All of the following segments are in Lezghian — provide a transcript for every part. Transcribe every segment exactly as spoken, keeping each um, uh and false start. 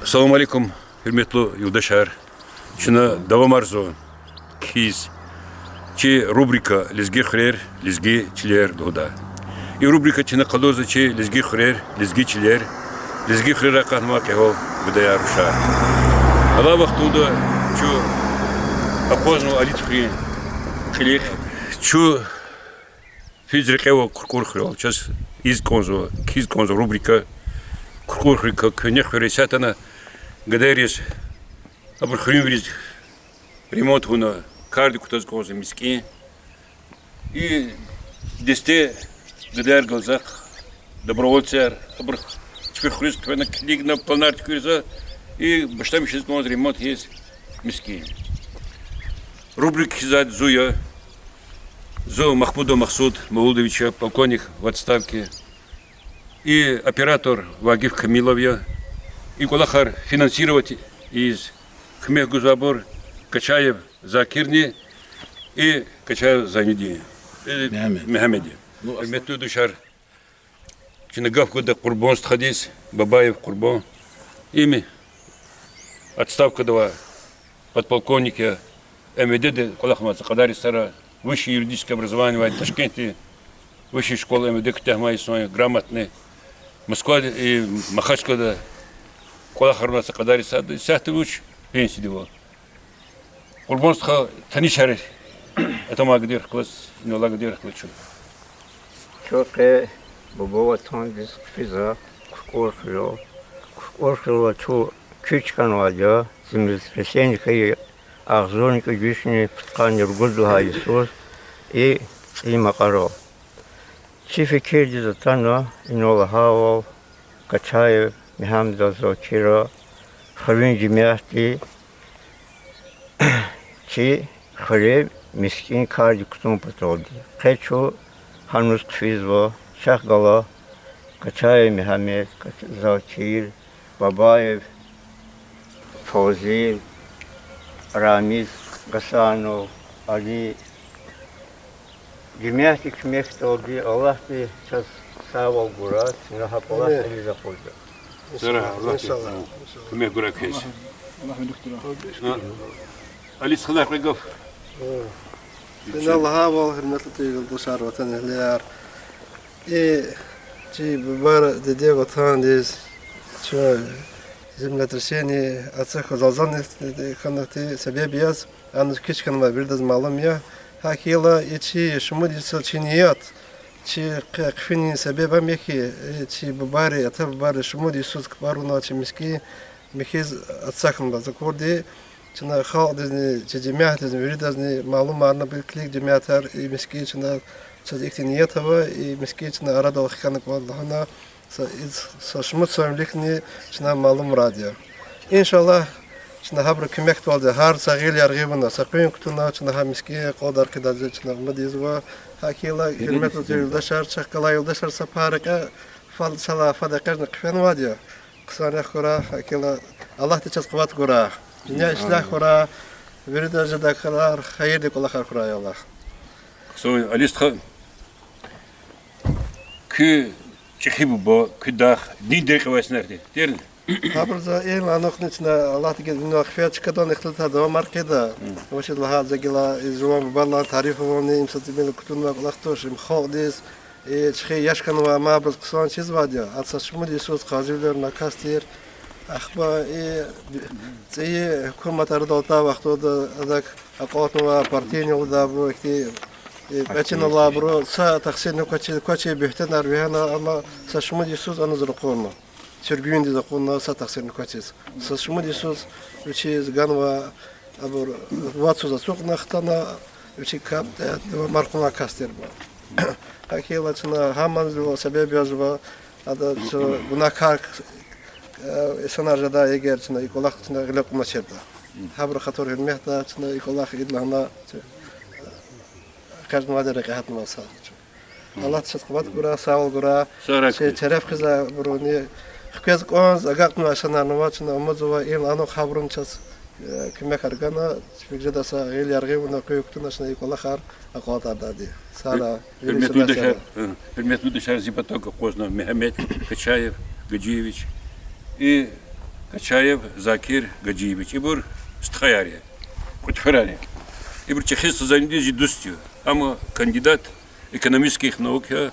Салам алейкум, гьуьрметлу юлдашар. Чна давамарзава кхьиз чи рубрика Лезги хуьрер, лезги чилер лугьудай. И рубрика чна къалурзава чи лезги хуьрер, лезги чилер, лезги хуьрерай акъатнавай кьегьал гадаяр, рушар. Алай вахтунда чун акъвазнава Алидхуьруьн кьилихъ. Чун физ рекье ава Куркур хуьрел. Чаз ийиз кӀанзава, кхьиз кӀанзава рубрика Куркур хуьрикай, куьгьне хуьр. Исятда гадаяриз, абур хуьруьнвийриз ремонт авуна, кардик кутаз кӀанзава мискӀин. И десте гадаяр галаз, добровольцар, абур чпин хуьруьз хъфена, килигна, планар туькӀуьрзава, и башламишиз кӀанзава ремонт ийиз мискӀин. Рубрика кхьизвайди зун я, зун Махмудов Махсуд Мавлудович я, полковник в отставке. И оператор Вагиф Камилов я. И кӀвалахар финансировать ийиз куьмек гузвайбур Качаев Закирни и Качаев Зайнудин, э, Мегьамед. Мегьамед я. Гьуьрметлу юлдашар, чна гаф гуда Къурбан стхадиз, Бабаев Къурбан. Им отставкада авай подполковник я, МВД-да кӀвалахнавай са кьадар йисара, высшее юридическое образование авай, Ташкентда высшая школа МВД куьтягьнавай инсан я, грамотный. Москвада и Махачкъалада кӀвалахарнавай са кьадар йисара, исятда вуч, пенсияда ава. Къурбан стха, танишар атамай гададихъ галаз, инал алай гададихъ галаз чун. Чун къе буба ватандиз хъфизва, Куркур хуьрел. Куркур хуьрел чун куьч хьанвайди я, землетрясение хьайи агъзурни кӀуьд вишни пудкъанни ругуд лагьай йисуз и цӀийи макьарал. Чи фикирдиз атана, инал лагьайвал, Качаев Мегьамеда, Закира хуьруьн жемятди чи хуьре мискӀин кардик кутун паталди. Къе чун гьаниз хъфизва, чахъ гала Качаев Мегьамед, Кач-, Закир, Бабаев Фазил, Рамиз Гьасанов, Али, жемятдин куьмекдалди. Аллагьди чаз сагъвал гурай, чна гьа кӀвалах кьилиз акъудда. Сара Аллагьди куьмек гурай квез. Али стхадиз кьве гаф. Инал лагьайвал, гьуьрметлу юлдашар, ватанэгьлияр, и чи бубайрин диде ватандиз чун землетрясение, ацукьна залзални хьанвайди себеб яз, аниз куьч хьанвай виридаз малум я. ГьакӀ хьайила, и чи шумуд йисуз чи ният, чи хъ-, хъфинин себеб ам я хьи, и чи бубайри, ата-бубайри шумуд йисуз кпӀар авунвай чи мискӀин, михьиз ацукьнавай акурди. Чна халкьдизни, чи жемятдизни, виридазни малумарна, бул килиг, жемятар, и мискӀин чна, чаз ихьтин ният ава, и мискӀин чна арадал хкана кӀанда лагьана, са, са шумуд йисан виликни чна малумарайди я. Иншаллагь, чна гьабурун куьмекдалди гьар са гъил яргъи авуна, са къуьн кутуна, чна гьа мискӀин акьалтӀар хъийидайди я чна умуд ийизва. ГьакӀ хьайила, гьуьрметлу юлдашар, чахъ галай юлдашар са пай рекье фад-, са лагьай фад экъечӀна хъфенвайди я. Хъсанвилихъ хьурай, гьакӀ хьайила, Аллагьди чаз къуват гурай. Дуьнья ислягь хьурай, вирида жедай крар хайирдин кӀвалахар хьурай, Аллагь. Хъсан, Али стха, куь чӀехи буба, куь дах, дин деркьивай инсанар тир, тирни? Гьабуруз за ил анухни чна Аллагьди гуьзгуьнал хъфея, чкадал ихтилатар давамар хъийида. Вучиз лагьайтӀа за гила и жуван бубадилай тариф авурни, им са тӀимил кутунвай кӀвалах туш, им халкьдиз, и чӀехи яш хьанвай амайбуруз хъсан чизвайди я. Ада са шумуд йисуз къазивилерна кас тир. Ахпа и цӀийи гьукумат арадал атай вахтунда адак акьалтнавай партийный лугьудайбуру, ихьтин, и кӀвачин алайбуру са тахсирни квачиз, квачиз буьгьтенар вегьена, амма са шумуд йисуз аниз ракъурна. Суьргуьндиз акъудна, са тахсирни квачиз. Са шумуд йисуз вичиз ганва, абур вад йисуз ацукьна хтана, вичи капӀ давамар хъувунвай кас тирбур. ГьакӀ хьайила чна гьаманзава, себеб язва, ада чун гунагькар, э, инсанар жедай, эгер чна и кӀвалах чна гъиле кьуначиртӀа. Гьабурун хатур гьуьрметда чна и кӀвалах ийида лагьана, чна экъечӀнавайди рекье гьатнавай са. Аллагьди чаз къуват гурай, сагъвал гурай. Чи тереф хъийизвайбуруни, хквез кӀанз агакьнавай инсанарни ава, чна умудзава, ил анухъ гьабуруни чаз, э, куьмекар гана, чпик жедай са гъил яргъи авуна, къуьн кутуна чна и кӀвалахар акьалтӀардайди. Сара, гьуьрметлу юлдашар, зи патав акъвазнава Мегьамед Качаев Гаджиевич. И Качаев Закир Гаджиевич, ибур стхаяр я, кьуьтферар я. Ибур чӀехи са зайнидиз зи дуст я. Амма кандидат экономических наук я.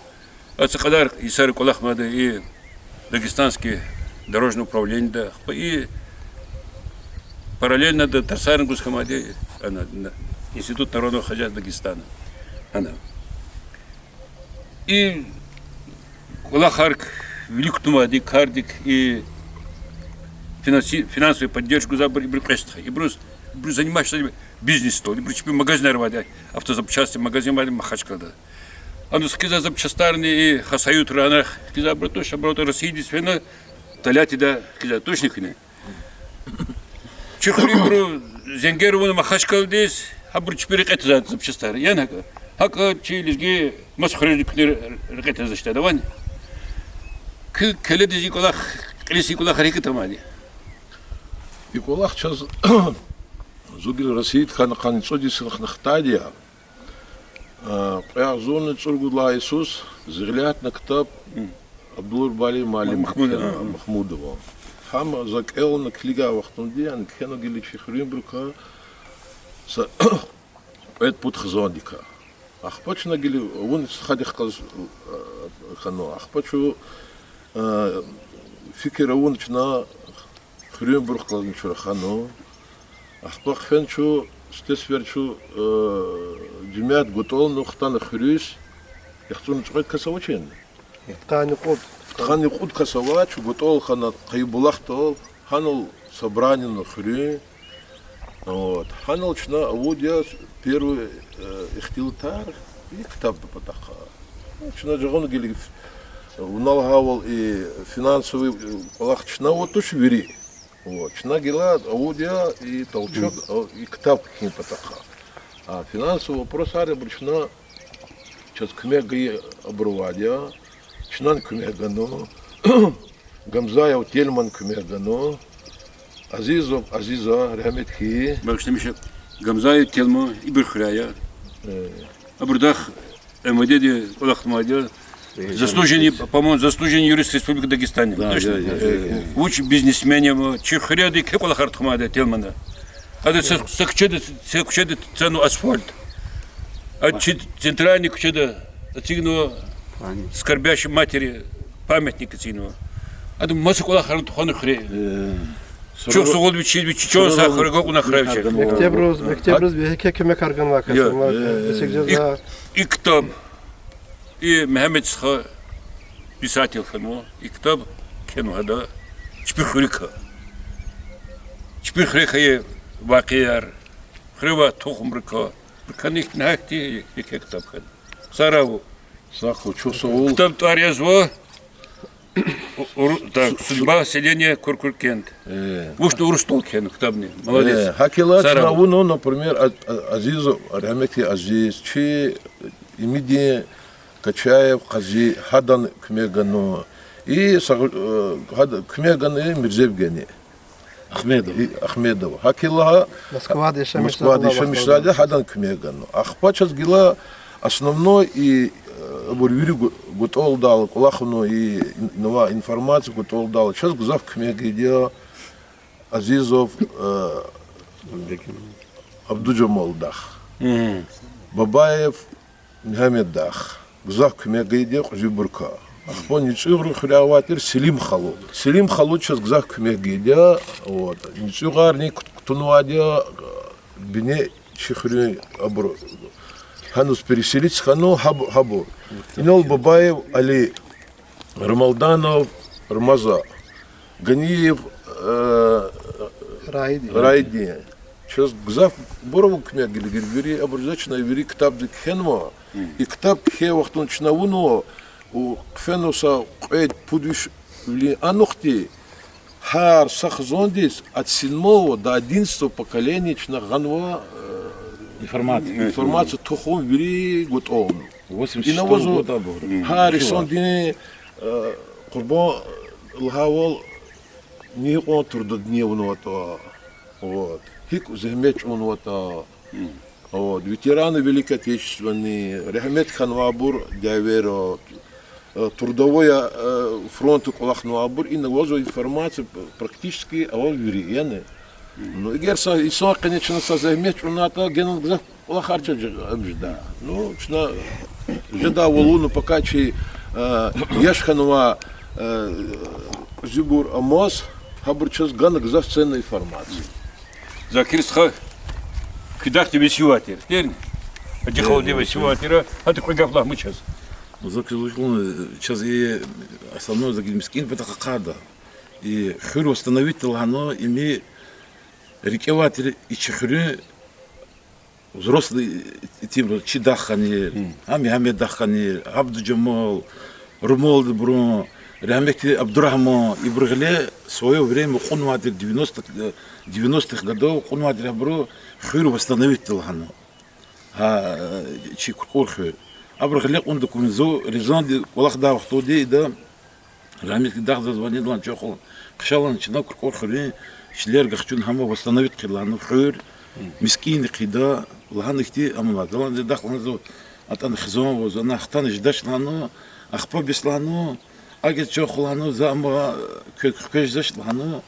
Ацукьадар йисара кӀвалахнавайди и Дагестанский дорожный управлениеда, ахпа и параллельно да тарсарни гуз хьанвайди, ана, на, Институт народного хозяйства Дагестана. Ана. И кӀвалахар вилик кутунвайди, кардик, и финанси-, финансовый поддержка гузвайбур ибуру кьве стха. Ибуруз, ибуру заниматься бизнесдал, ибуру чпи магазинар авайди, автозапчасти магазин авайди Махачкалада. Аниз хкизвай запчастарни и хасаютра анрах хкизвайбур туш, абуру Россиядиз фена, Тольяттида хкизвай, тушни куьне. Чи хуьруьнбуру зенгер авуна Махачкаладиз, гьабуру чпи рекье тзава запчастар. Яни гьакӀа? ГьакӀа чи лезги маса хуьрерни куьне рекье тзавач, авани? Куь келедиз и кӀвалах, кьилиз и кӀвалахар гьикӀ тамамди? И кӀвалах чаз зугил Россиядин хьана къанни цӀуд йисалай хтайди я. А, кьве агъзурни цӀуругуд лагьай йисуз зи гъиле гьатна ктаб Абдулбари муаллим Махмудова. Гьам за кӀелна килигай вахтунда, яни кхьенва гила чи хуьруьнбурукай са кьвед-пуд хизандикай. Ахпа чна гила авуна стхадихъ галаз, а, хьанва. Ахпа чун, а, фикир авуна чна хуьруьнбурухъ галазни чун рахана. Ахпа хъфена чун, сифте сефер чун, э, жемят кутӀунна хтана хуьруьз, яхцӀурни цӀикьвед кас авачни? Пудкъанни кьуд. Пудкъанни кьуд кас авай, чун кутӀун хьана Къайи булахдал, гьанал собрание авуна хуьруьн. Вот. Гьанал чна авудя первый, э, ихтилатар и ктабдин патахъай. Чна жагъуна гила, вуна лагьайвал, и финансовый, э, кӀвалах чна авай туш вири. Вот. Чна гила авудя и толчок, и ктаб кхьин патахъай. А финансовый вопросар абуру чна, чаз куьмек гайи абур авайди я, чнани куьмек гана, Гамзаев Тельман куьмек гана, Азизов Азиза, рагьмет хьуй. Багъишламиша, Гамзаев Тельман ибур хуьряй я. Абурдахъ МВД-ди кӀвалахнавайди я. Заслуженный, по-моему, заслуженный юрист Республики Дагестан. Точно? Вуч бизнесмен я, чи хуьряйди еке кӀвалахар тухванвайди я Тельмана. Ада са, са куьчеда, са куьчеда цанва асфальт. Ада чи центральный куьчеда эцигнава Скорбящей матери памятник эцигнава. Ада маса кӀвалахарни тухвана хуьре. Чухсагъул вичиз, вичи чан сагъ хьурай, агакьна хуьрай вичи. Мектебриз, мектебриз еке куьмекар ганвай кас я. И ктаб, и Мегьамед стха писатель хьанва, и ктаб кхьенва ада чпи хуьруькай. Чпи хуьре хьайи вакъиаяр, хуьре авай тухумрикай, рикани ихьтин гьахьтин еке ктаб хьана. Сагърай вун. Сагъ хьуй, чухсагъул. Ктабдин тӀвар язва, так, Судьба селения Куркуркент. Вучтин урусдал кхьена ктабни. Молодец. Гьакила чна авуна, например, Азизов, рагьметлу Азиз, чи имидин Качаев Къази, гьадан куьмек гана. И сагъ-, гьада куьмек гана Мирзебегени. Ахмедов. Ахмедов. Гьакила Москвада яшамиш жезвайди, гьадан куьмек гана. Ахпа чаз гила основной и, абур вири кутӀунвайдал, кӀвалахунал и, инава информация кутӀунвайдал чаз гзаф куьмек гайиди я Азизов Абдужамалдахъ, Бабаев Мегьамеддахъ гзаф куьмек гайиди я кьуьзуьбурукай. Ахпа НуцӀуьгъ хуьряй авай тир Селим халу. Селим халу чаз гзаф куьмек гайиди я, вот. НуцӀуьгъарни кутунвайди я бине чи хуьруьн абур. Гьаниз переселиться хьана гьабур. Инал Бабаев Али, Рамалданов Рамаза, Ганиев Раидин. Чаз гзафбур ава куьмек гайиди, вири абур жезвач, чна вири ктабдиз кхьенва. И ктаб кхьей вахтунда чна авунва, хъфена са кьвед-пуд виш вилин анихъди, гьар са хизандиз от седьмого до одиннадцатого поколения чна гъанва информация тухун вири кутӀун. Инал авазва гьар инсандин, Къурбан лагьайвал, ни кьван трудодни авунватӀа, вот, гьикӀ зегьмет чӀугунватӀа, вот, ветераны Великой Отечественной, рагьмет хьанвайбур дявера, э, трудовой, э, фронтда кӀвалахнавайбур, ина авазва информация практически аваз вири, яни. Ну, эгер са инсан къене чна са зегьмет чӀугунайтӀа, генани гзаф кӀвалахар чаз жи-, ам жеда. Ну, чна жедайвал, ну, пока чи, э, яш хьанвай, э, кьуьзуьбур амаз, гьабур чаз гана гзаф ценная информация. Закир стха, куьдахъди весивай тир, тирни? Гьажи халуди весивай тир, гьада кьве гаф лагь ман чаз. Закир Лукьун, чаз и основной за гила мискӀин патахъ ахъайда. И хуьр восстановить лагьана, им рикӀе авай тир и чи хуьруьн взрослый итимри, чи дах хьанир, гьа Мегьамед дах хьанир, Абдужамал, Румалдибурун, рагьметлу Абдурагьман, ибур гъиле в своё время кьунвай тир, девяностых, девяностых годов кьунвай тир абуру хуьр восстановить лагьана. Гьа, чи Куркур хуьр. Абуру гъиле кьун документ, зун Рязанди кӀвалахдай вахтунда ида, рагьметлу дахда, звонить лагьана, чан хва, хъша лагьана, чна Куркур хуьруьн чилер гахчуна, гьам восстановить хъия лагьана хуьр, мискӀинди хъийида лагьана, ихьтин ам лагьана. Галан зи дах лагьана, зун атӀана хизан ава, зун ана хтана жедач лагьана, ахпа бес лагьана, агез чан хва лагьана, за ам квез хквез жедач лагьана,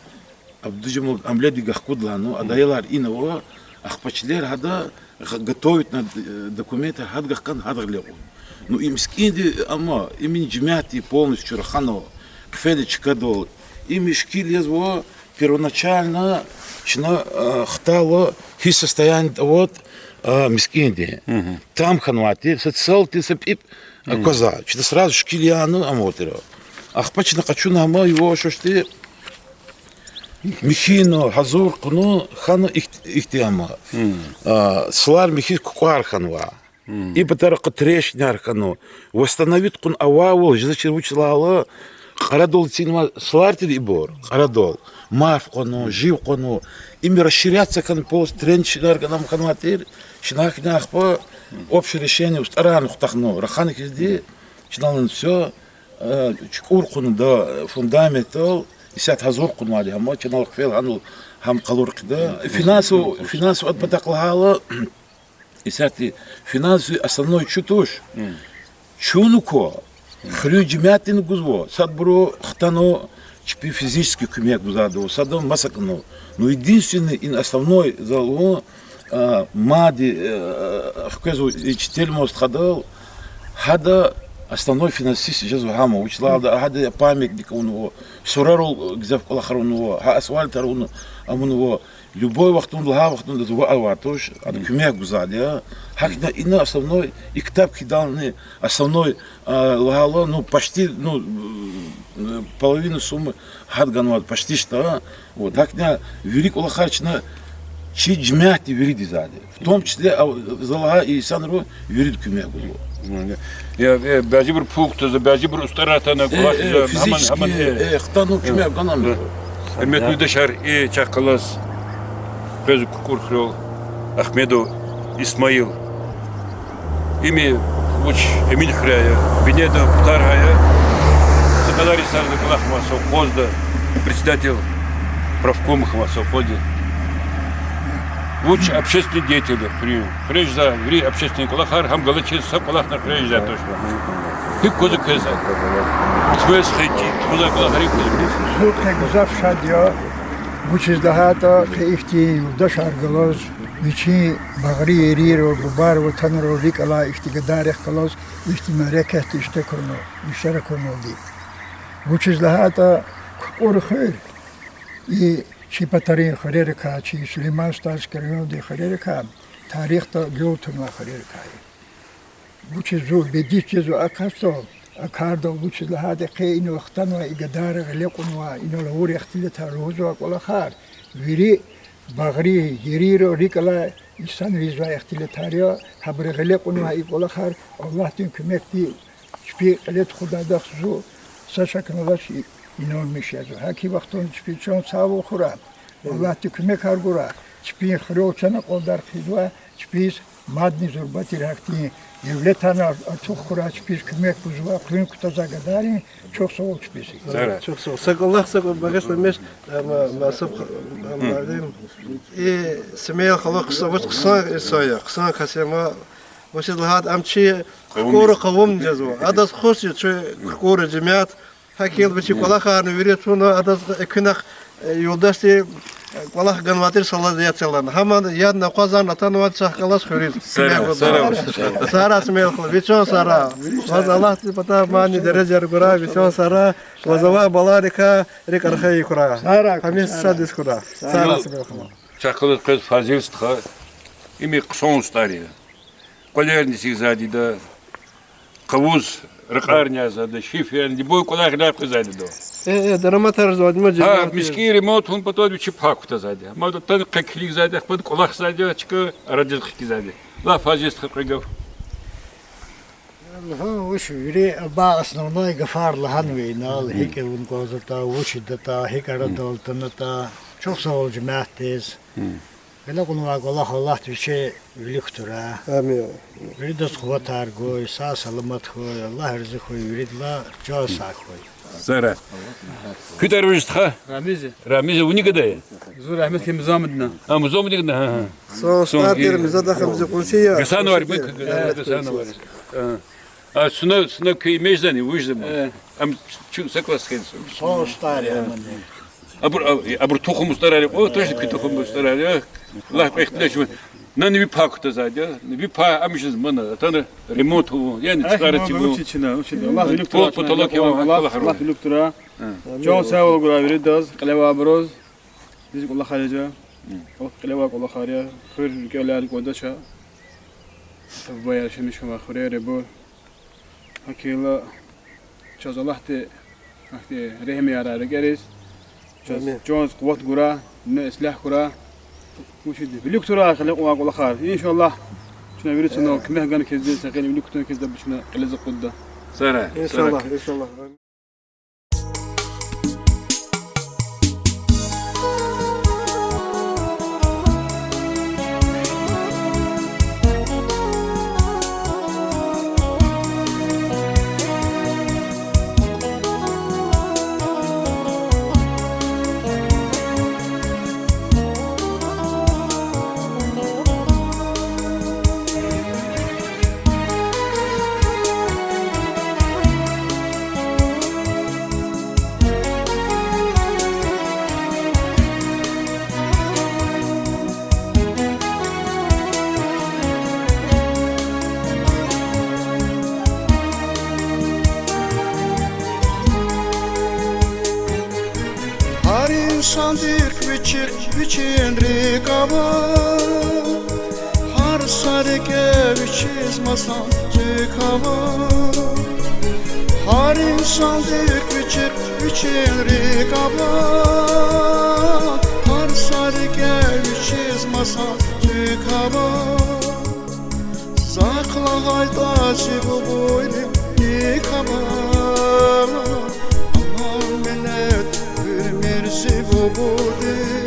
Абдужамал Амледиди гахкуда лагьана, ада аялар ина ава, ахпа чилер гьада, готовить на, э, документар гьада гахкана, гьада гъиле кьун. Ну, и мискӀинди ама, им жемятди полностью рахана, хъфена чкадал. Им шикил язва первоначально чна, э, хтайла гьи состояниеда аватӀа, э, мискӀинди. Там хьанвай тир, са цал тир, са пӀипӀ аквазва. Чна сразу шикил яна ам аватӀа. Ахпа чна къачуна гьам, иван шашди михьна, гьазур кьуна, хьана ихьти-, ихьтин ама. А, цлар михьиз кукӀвар хьанва. И патарихъай трещинар хьана. Восстановить кьуна авайвал жезвачир, вучиз лагьайтӀа кьарадал эцигнавай цлар тир ибур, кьарадал. Марф кьуна, жив кьуна. Им расширяться хьана, полностью трещинар гана хьанвай тир. Чна гьахьна ахпа общее решение устӀарарни хутахна, рахана хьизди, чна лагьана всё, э, чукӀур кьуна да фундаментал, исятда гьазур кьунвайди гьам, чна лагьана хъфел гьанал гьам къалур хъийида. Финансово, финансово адан патахъ лагьайла, исятда финансово основной чун туш. Чун ква, хуьруьн жемятдини гузва, садбуру хтана чпи физически куьмек гузвайди ава, сада маса кьуна. Ну, единственный и основной за лугьун, а, мадни, э, хквезва и четырёхсот стхадал, гьада основной финансист жезва гьам, вучиз лагьайтӀа гьада памятник авунва, сурарал гзаф кӀвалахар авунва, гьа асфальтар авун-, авунва, любой вахтунда, лагьай вахтунда ваъ авай туш, ада куьмек гузвайди я. ГьакӀ ина основной, и ктаб кхьидайла основной, а, лагьайла, ну, почти, ну, э, половину суммы гьада ганвайди, почти что. Вот, гьакӀ ина вири кӀвалахар чна чи жемятди виридиз ийида. В том числе, а, за лагьай инсанри вирида куьмек гузва. Я, э, бязибур пул кутазва, бязибур устӀарар атана, э, кӀвалахзава, физически, гьаман, гьаман, э, хтана куьмек гана. Гьуьрметлу юлдашар, и чахъ галаз къвезва Куркур хуьрел Ахмедов Исмаил. Им вуч Эминхуьряй я, бинедин патаргьай я. Са кьадар йисарда кӀвалахнавай совхозда, председатель профкома хьанвай совхозда. Вуч общественный деятель я хуьруьн. Хуьре жезвай вири общественный кӀвалахар, гьам галачиз са кӀвалахни хуьре жезвай туш. ГьикӀ кваз квез, квез хьайи тухузвай кӀвалахар гьикӀ кваз? Зун къе гзаф шад я, вучиз лагьайтӀа къе ихьтин юлдашар галаз, вичин багъри ерийрал, бубайрин ватанрал рикӀ алай ихьтин гадайрихъ галаз ихьтин мярекатда иштирак авуна, иштирак авуналди. Вучиз лагьайтӀа Куркур хуьр и чи патарин хуьрерикай, чи Сулейман-Стальский райондин хуьрерикай тарихда гел тунвай хуьрерикай я. Вучиз зун бедиш жезва а касдал, а кардал, вучиз лагьайтӀа къе инал хтанвай и гадайри гъиле кьунвай, инал авур ихтилатар лугьузвай кӀвалахар, вири багъри ерийрал рикӀ алай инсанри ийизвай ихтилатар я, гьабуру гъиле кьунвай и кӀвалахар Аллагьдин куьмекди чпи кьиле тухудайдахъ зун са шакни алачиз инанмиш я зун. ГьакӀ и вахтунда чпин чан сагъвал хьурай, Аллагьди куьмекар гурай, чпин хуьрел чан акьалдар хъийизвай, чпиз мадни зурба тир гьахьтин девлетарни артух хьурай, чпиз куьмек гузвай, къуьн кутазвай гадайрин чухсагъул чпиз. Чухсагъул. Са кӀвалах, са кӀвалах багъишламиш, ма, ма, са, ма, и Семен халу хъсан, вуч хъсан инсан я, хъсан кас я ма, вучиз лагьайтӀа ам чи Хкура къавум жезва. Адаз хуш я чи хкура жемят. Гьакӏ хьайила вичин кӏвалахарни вири туна, адаз экуьнахъ, э, юлдашди, э, кӏвалах ганвай тир саладаяр целана. Гьаман яд накъвазарна атанвай чахъ галаз хуьруьз. Сара, сара. Сара Смелхова, вичин сара. Ваз Аллагьди патай мани дережаяр гурай, вичин сара. Ваз авай баларикай рикӏ архайи хьурай. Гьамиша шад хьурай. Сара Смелхова. Чахъ галаз къвез Фазил стха, им хъсан устӏар я. Кьвалерни эцигзавайди я, къавуз ракьарни язавайди я, шиферни, любой кӏвалах гъиле хъийизвайди я. Э, э, дараматар жезвайди я, ма, жезвайди я. Мискӏин ремонт авун патал вичи пай кутазвайди я. Ма атана къе килигзавайди я, ахпа кӏвалахзавайди я, чка арадиз хкизвайди я. Лагь, Фазил стха, кьве гаф. Лагьана вуч, вири абур основной гафар лагьанва инал, гьикӏ авун кӏанзаватӏа, вуч ийидатӏа, гьикӏ арадал атанатӏа. Чухсагъул жемятдиз. Гъиле кьунвай кӏвалах Аллагьди вичи вилик кутурай. Амин. Виридаз къуватар гуй, сагъ-саламат хьуй, Аллагь рази хьуй виридалай, чан сагъ хьуй. Сара. Куь тӏвар вуж я стха? Рамиз я. Рамиз я, вуни гада я? Зун Рагьметдин Музамдин я. А, Музамдин я, гьа, гьа. Сон стар тир, Мизад ахъа зи къунши я. Гьасан вари, Гьасан вари. А, а, суна, суна куь имеж жезани, вуж жезани? Э. Ам чу са класс хьиз. Сон стар я, амни. Абур, а, абур тухум устӏарар я, о, точно куь тухум устӏарар я. Лагь, кьве ихтилат жева. Нани ви пай кутазвайди я, ви пай ам жез мана, атана ремонт авун, яни чкара цивун. Пол, потолок я, Аллагь, Аллагь вилик кутурай. Чан сагъвал гурай виридаз, кьиле авайбуруз. Диз кӏвалахар ийизва. Кьиле авай кӏвалахар я, хуьр рикӏелай кӏандач. Табуяр шемиш хьанвай хуьрер я абур. Гьакӏ хьайила чаз Аллагьди ахьтин регьимар авурай рикӏериз. Чаз, амин, чаз къуват гурай, дуьнья ислягь хьурай. Вучиз вилик кутурай кьиле авай кӏвалахар. Иншаллагь, чна вири чна куьмек гана килигда, са гъил вилик кутун килигда, чна кьилиз акъудда. Сара, иншаллагь, сара. Иншаллагь. Гьар инсандихъ вичи вичин рикӀ ава, гьар са рикӀе вичиз масан цуьк ава. Гьар инсандихъ вичи вичин рикӀ ава, гьар са рикӀе вичиз масан цуьк ава. Захъ лагьайтӀа зи бубуйрин рикӀ ава, аман минет уьмуьр зи бубудин.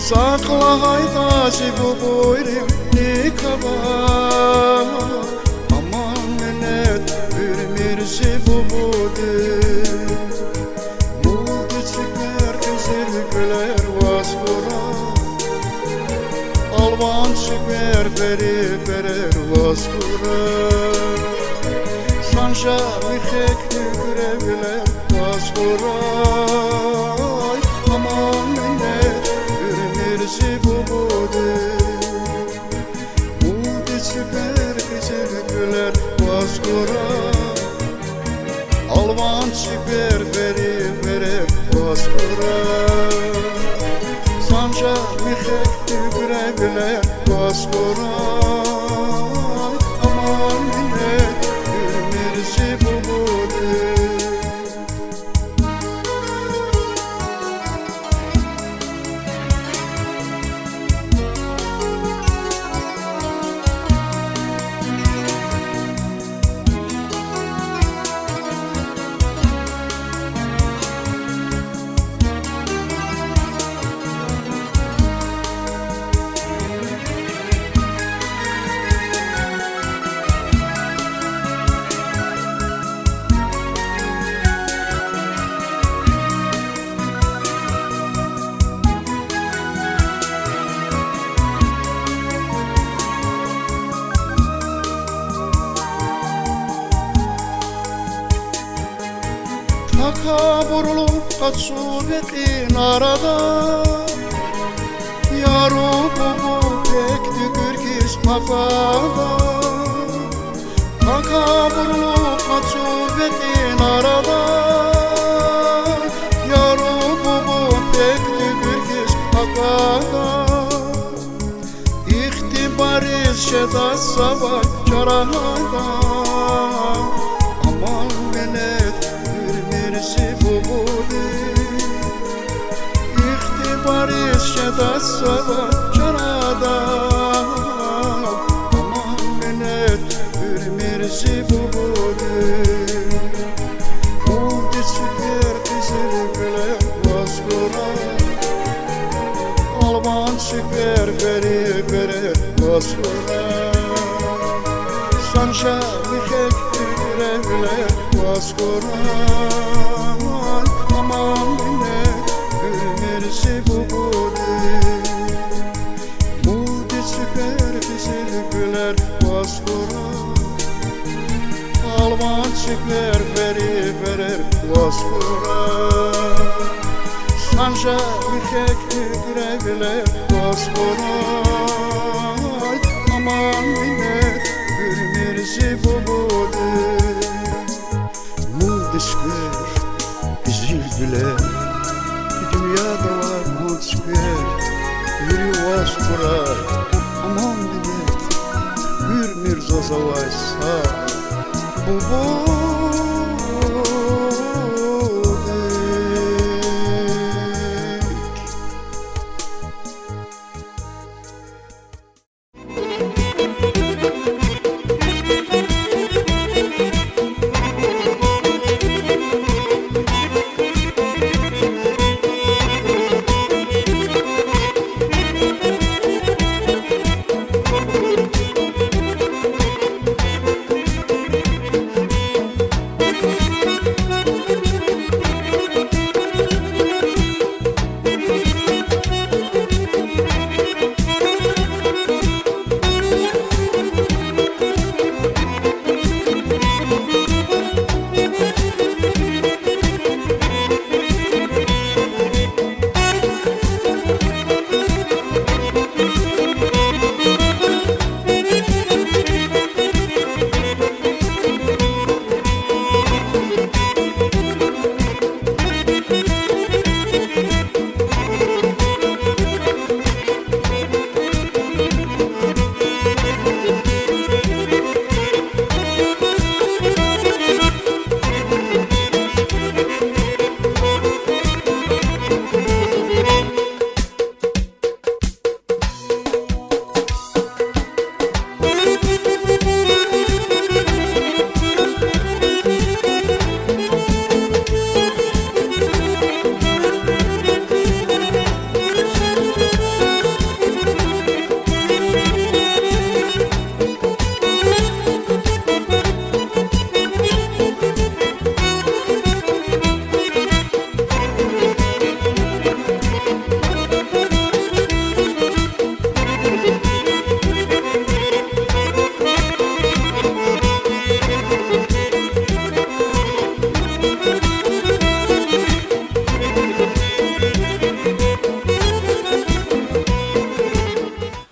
Захъ лагьайтӀа зи бубуйрин рикӀ ава, аман минет уьмуьр зи бубудин. Мулди ципер, къизил гуьлер ваз хьурай, алван ципер, бери берер ваз хьурай. Санжар михек гуьгуьрвилер ваз хьурай, аман минет уьмуьр зи бубудин. Мулди ципер, къизил гуьлер ваз хьурай, алван ципер, бери берер ваз хьурай. Санжар михек гуьгуьрвилер ваз хьурай, аман минет уьмуьр зи бубудин. Такабурлу къацу ветин арада, яру-бубу пек туькӀуьр хьиз пакада. Такабурлу къацу ветин арада, яру-бубу пек туькӀуьр хьиз пакада. Ихтибариз жеда завай чарада, аман минет гуьрмир зи бубуди. Ихтибариз жеда завай чарада, аман минет гуьрмир зи бубуди. Мулдиз цуьквер, къизилгуьлер ваз хьурай, алван цуьквер, вери бере ваз хьурай, санжар михек куьрегвилер ваз хьурай, аман минет гуьрмир зи бубуди. Мулдиз цуьквер, къизилгуьлер ваз хьурай, алван цуьквер, вери бере ваз хьурай, санжар михек куьрегвилер ваз хьурай, аман минет гуьрмир зи бубуди. Мулдиз цуьквер, къизилгуьлер, и дуьньяда авай ман цуьквер, вири ваз хьурай, аман минет гуьрмир заз авай са бубуди.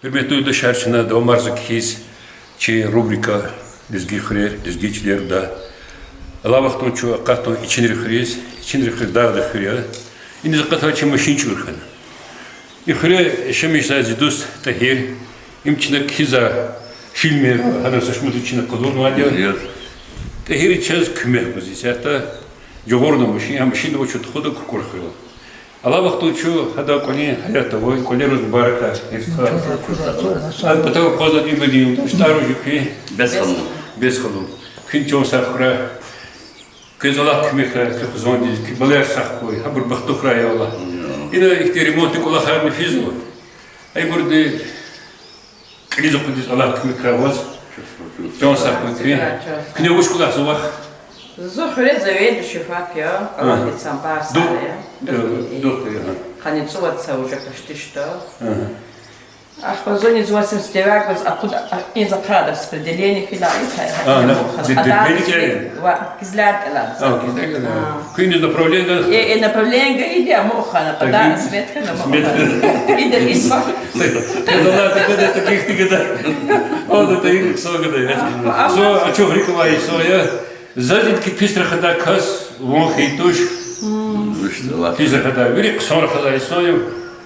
Гьуьрметлу юлдашар, чна давамарзава кхьиз чи рубрика Лезги хуьрер, лезги чилерда. Алай вахтунда чун акъатнава Ичинри хуьруьз. Ичинри хуьр дагъдин хуьр я. Иниз акъатайла чи машин чӀур хьана. И хуьре яшамиш жезвай зи дуст ТӀагьир. Им чна кхьизвай фильмер, гьадан са шумудра чна къалурнавайди я. ТӀагьир чаз куьмек гуз исятда. Жагъурна машин, а машинда авачир тухуда Куркур хуьре. Алай вахтунда чун гьадан кӀвалин гьаятда авай, кӀвалериз мубаракар, гьерфар. Ам патав акъвазнавайди я, тӀвар вуж я куь? Бес ханум. Бес ханум. Куьн чан сагъ хьурай. Квез Аллагьди куьмек хьурай, куь хизандиз, куь балаяр сагъ хьуй, гьабур бахтур хьурай, я Аллагь. Ина ихьтин ремонтдин кӀвалахарни физва. Абурни кьилиз акъудиз Аллагьди куьмек хьурай ваз. Чан сагъ хьуй куьн. Куьне вуч кӀвалахзава вахъ? Зун хуьре заведующий ФАП я, Аллагьди цан пар сагъ я. Духтур я, ага. Къанни цӀувад йис уже почти что. Ахпа зуниз восемьдесят девятьгуз акъуд, а, инза хъа распределение хьила и хьай, а, хьай, на, хьай, де-, де-, хьай, Дербент кӀелиз? Ва, Кизляр кӀелиз. А, Кизляр кӀелиз. А. Куьн иниз направление гайи? Э, э, направление гайиди, амма ухана, так, тогда и свет хьана, амма свет ухана. Ида, и свет. Кадалар тикада, таких тикада. О, да, таких согада. А, а, со, а чё, грикова и со, я? Заз идки пис рахадай кас вун хьайи туш. Пис рахадай, вири хъсан рахадай инсан я.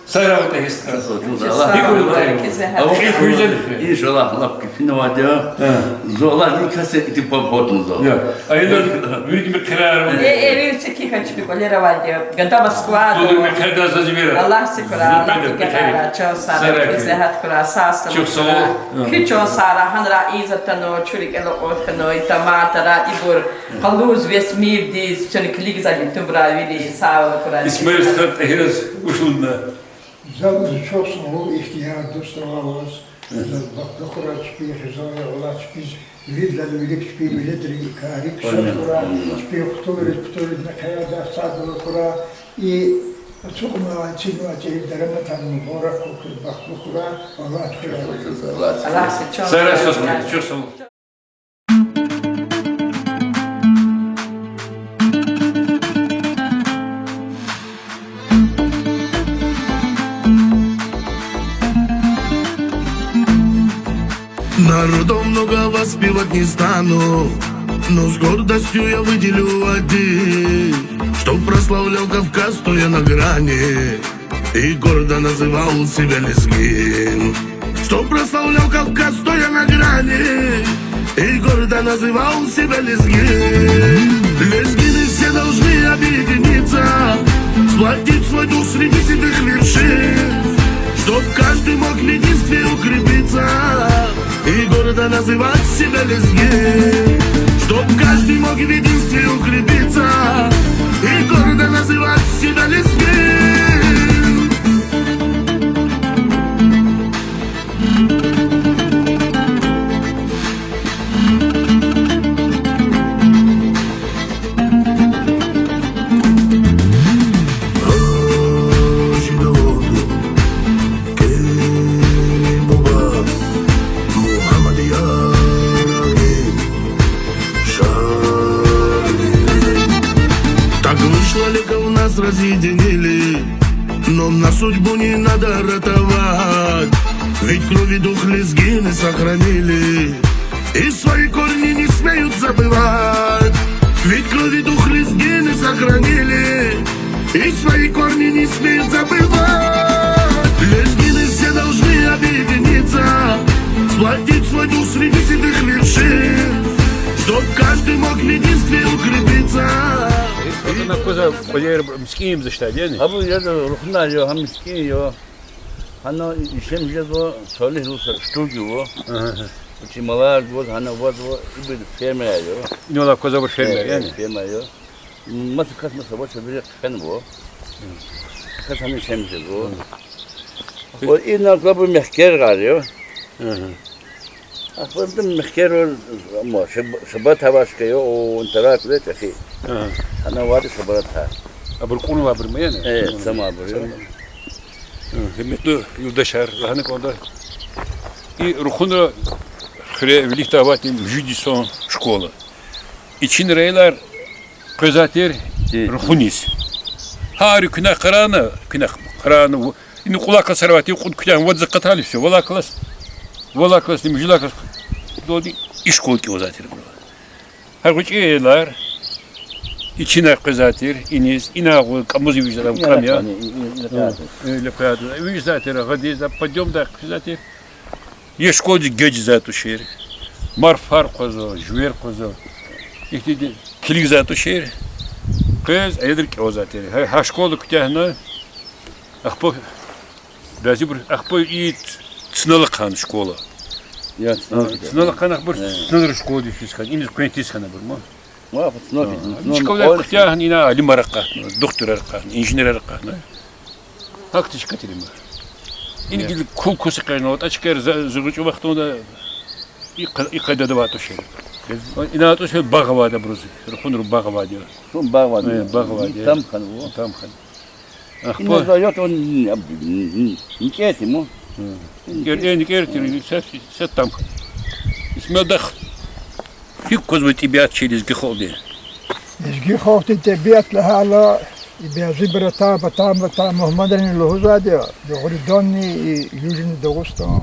Сара ватӀа гьист хьана. Аллагь, Аллагь, Аллагь, иншаллагь, лап кефина авайди я. Гьа. Зун Аллагьдин касди итим паб гьатна зун. Я. Ай, вири, вири хъирар. Э, э, вири цики хачпи кӀвалер авайди я. Гада Москвада. Тудур мехъерда заз вера. Аллагь сикура, Аллагь кефира, чан сара, сара, кефи, сагьат хьурай, сагъ саламат хьурай. Чухсагъул. Куь чан сара, гьанра ийиз атана, чуьри кӀела кьуд хьана, и таматара, ибур къалуриз весь мирдиз, чун килигзавайди тубра вири сагъ хьурай. Исмаил стха, ТӀагьираз вуч лугьуда? Заз чухсагъул, ихтияр дуст ава ваз. Заз бахтлу хьурай чпи, хизан я, Аллагь чпиз виридалай вилик чпин веледрин карик шад хьурай, чпин хтулриз, птулриз мехъерардай сагъ хьурай. И ацукьнавай, эцигнавай чӀехи дараматар мубарак хьуй, бахтлу хьурай, Аллагь чпиз. Аллагь сагъ, чухсагъул. Народов много воспевать не стану, но с гордостью я выделю один, чтоб прославлял Кавказ, стоя на грани, и гордо называл себя лезгин. Чтоб прославлял Кавказ, стоя на грани, и гордо называл себя лезгин. Лезгины все должны объединиться, сплотить свой дух среди седых вершин, чтоб каждый мог в единстве укрепиться и гордо называть себя лезгин. Чтоб каждый мог в единстве укрепиться и гордо называть себя лезгин. Так вышло, легко нас разъединили, но на судьбу не надо ратовать, ведь кровь и дух лезгины сохранили. И свои корни не смеют забывать. Ведь кровь и дух лезгины сохранили. И свои корни не смеют забывать. Лезгины все должны объединиться, сплотить свой дух среди седых вершин, чтоб каждый мог в единстве укрепиться. Ана кваза квазер мискӀин им за штадени? Абу яда рухна я, гьам мискӀин я. Гьана ишем жезва, Салигь луса штуги ва. Ага. Чи малар гваз, гьана вазва, ибур фермер я. Ина вала кваза абур фермер, э, яни? Фермер я. Маса кас маса вача бири хъфенва. Кас гьана ишем жезва. Ва ина квабу мехкер гъар я. Ага. Ахпа мехкер ва, ма, шаб-, шабат авашка я, о, унтарак ле чӀехи. Ага. Гьана вади шабат гьа. Абур кьунва абур ма яни? Э, сама абур я. Гьуьрметлу юлдашар, лагьана кӀанда, и Рухунра хуьре виликдай аватни муьжуьд йисан школа. Ичин районар къвезвай тир Рухуниз. Гьар куьне къарагъна, куьне къарагъна, ина кьула классар авай тир, кьуд куьтягьна вад за къатайла всё, валай класс, валай классни муьжуьд лагьай класс, доди и школа кӀевзавай тир абуру. Гьа гъвечӀи аялар ичинай къвезвай тир, иниз, ина гъу-, кӀамуз вижда, кӀам я. Э, лекьяда. Виждай тир, гъадиз, подъёмдай хъфизвай тир. Я школадиз геж жезвай тушир. Марфар къвазва, жувер къвазва. Ихьтинди килигзавай тушир. Къвез, аялри кӀевзавай тир. Гьа, гьа школа куьтягьна, ахпа бязибур, ахпа и Цналахъан школа. Я, Цналахъан. Цналахъан ахпа Цналра школадиз физ хьана, иниз къвен тийиз хьана абур ма. Ва, Цналахъан, Цналахъан. Школа куьтягьна ина алимар акъатна, духтурар акъатна, инженерар акъатна. Гьахьтин чка тир им. Ина гила кул-кус экъечӀна, атӀа чкаяр за-, зурбачӀи вахтунда и къа-, и къайдада авай тушир. Ина атӀа чкаяр багъ авайди абуруз, Рухунра багъ авайди я. Сум багъ авайди. Э, багъ авайди я. Там хьанва. Там хьана. Ахпа. Ина за ят он, м, м, м, микӀетиму. Кер-, эн кер тир, са, са там. Исмел дах. Гьикӏ квазва тӏебиат чи лезги халкьдин? Лезги халкьдин тӏебиат лагьайла, и бязибуру ата, батан, батан мугьманрини лугьузвайди я, дугъриданни и Южный Дагъустан,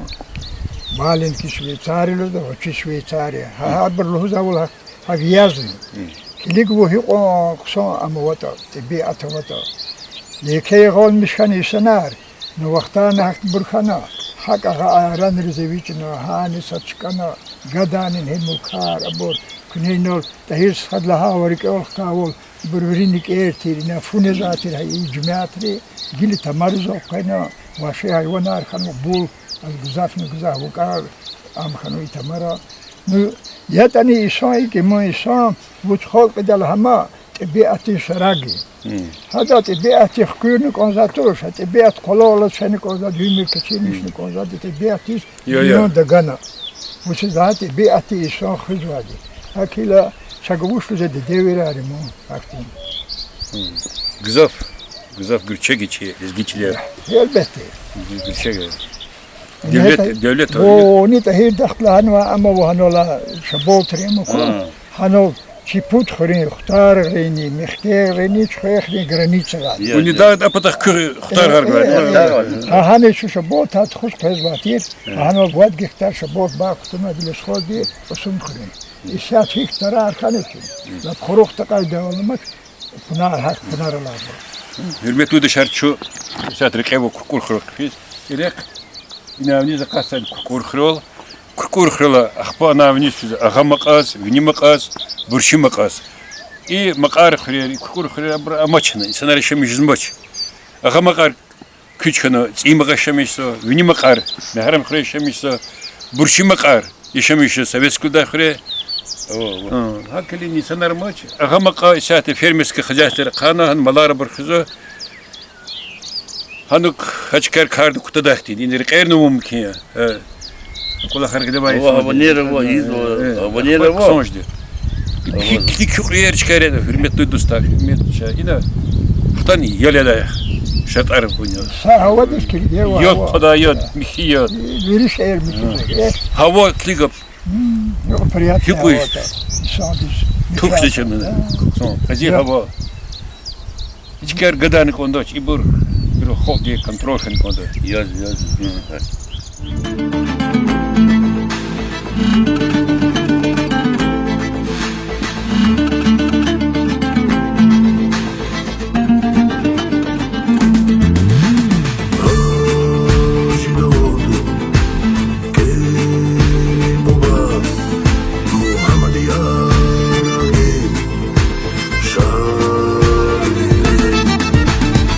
маленький Швейцария лугьузва, гъвечӀи Швейцария. Гьа, гьабур лугьузвайвал гьа, гьа вязни. Килигва гьикьван хъсан ам аватӏа, тӏебиат аватӏа. Еке ягъалмиш хьана инсанар, ну вахтарни гьахьтинбур хьана, гьакӏ агъа аранриз эвичӏна, гьани са чкӏана, гадани гьи мулкар, абур, куьне инал ТӀагьир стхади лагьайвал, рикӏел хкайвал, абур вири никӏер тир, ина фу незвай тир гьа и жемятри, гила тамариз элкъвена, вагьши гьайванар хьанва бул, гзафни гзаф вукӏар, ам хьанва и тамара. Ну, ятӏани инсан, икӏ иман инсан, вуч халкь ийидайла гьам тӏебиатдин шараг я. Гьада тӏебиатдин хкуьрна кӏанзавайди туш, а тӏебиат къвалав алаз фена кӏанзавайди, уьмуьр кечирмишна кӏанзавайди тӏебиатдиз, я, я, инан тагана. Вучиз лагьайтӏа тӏебиатди инсан хуьзвайди. Гьакӏ хьайила чаз вуч лугьуз жеда, девирар я ман гьахьтин. Гзаф, гзаф гуьрчег я чи лезги чилер. Гьелбетда. Гуьрчег я. Девлет, девлет. Вуни ТӀагьирдахъ лагьанва, амма вуна гьанал Шабалтар я ман кун. Гьанал чи пуд хуьруьн, Хтаргърини, Мехтегърини, Чуьхвер хуьруьн граница гьа. Вуни дагъдин а патахъ куь Хтаргъар гвай. Гьа, гьана чун Шабалтар тухуз къвезвай тир. Гьанал вад гектар Шабалт багъ кутунвайди лезхозди Кьасумхуьруьн. Исятда гьихьтин тарар хьана чи. Лап хурук такьай давамач, пунар гьахь, пунар алайбур. Гьуьрметлу юлдашар, чун исятда рекье ава Куркур хуьрел хъфиз. И рехъ, инай виниз акъатзавайди Куркур хуьрел. Куркур хуьрел ахпа анай виниз физ Агъа Макьаз, Вини Макьаз, Бурши Макьаз. И Макьар хуьрер, и Куркур хуьрер абуру амачна, инсанар яшамиш жезмач. Агъа Макьар куьч хьана, ЦӀийи Макьар яшамиш жезва, Вини Макьар Мегьарамдхуьре яшамиш жезва, Бурши Макьар яшамиш жезва Советский Лугьудай хуьре. Гьакӏ хьайила инсанар амач. Агъа Макьар исятда фермерский хозяйствояр ахъайна, гьана малар абур хуьзва. Гьанук гьа чкаяр кардик кутадай хьтин, ина рекьерни мумкин я. Кӏвалахар гъиле авай инсанди. Ванера ва, ийизва, ванера ва. Хъсан жеди. Килиг, килиг куь кьуьлер, чкаяр, гьуьрметлу дустар, гьуьрметлу ча. Ина хтани ял ядай шартӏар авуна. Са гьавадиз килигзава. Яд хъвадай, яд, михьи яд. Вири шейэр михьи яд. Гьава килиг. Гьикьван приятный гьава ава, инсандиз тух михьи жеч ава. Хъсан, къизил гьава. Ичкер гадани кӏандач, ибур, ибур халкьди контроль хьана кӏанда. Яз, яз.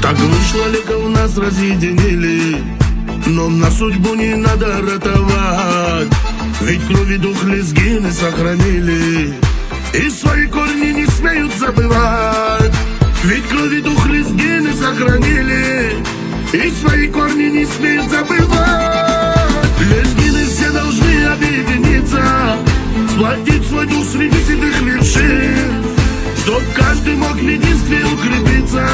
Так вышло, лика нас разъединили, но на судьбу не надо ратовать. Ведь крови дух лезгины сохранили, и свои корни не смеют забывать. Ведь крови дух лезгины сохранили, и свои корни не смеют забывать. Лезгины все должны объединиться, сплотить свой дух среди седых вершин, чтоб каждый мог в единстве укрепиться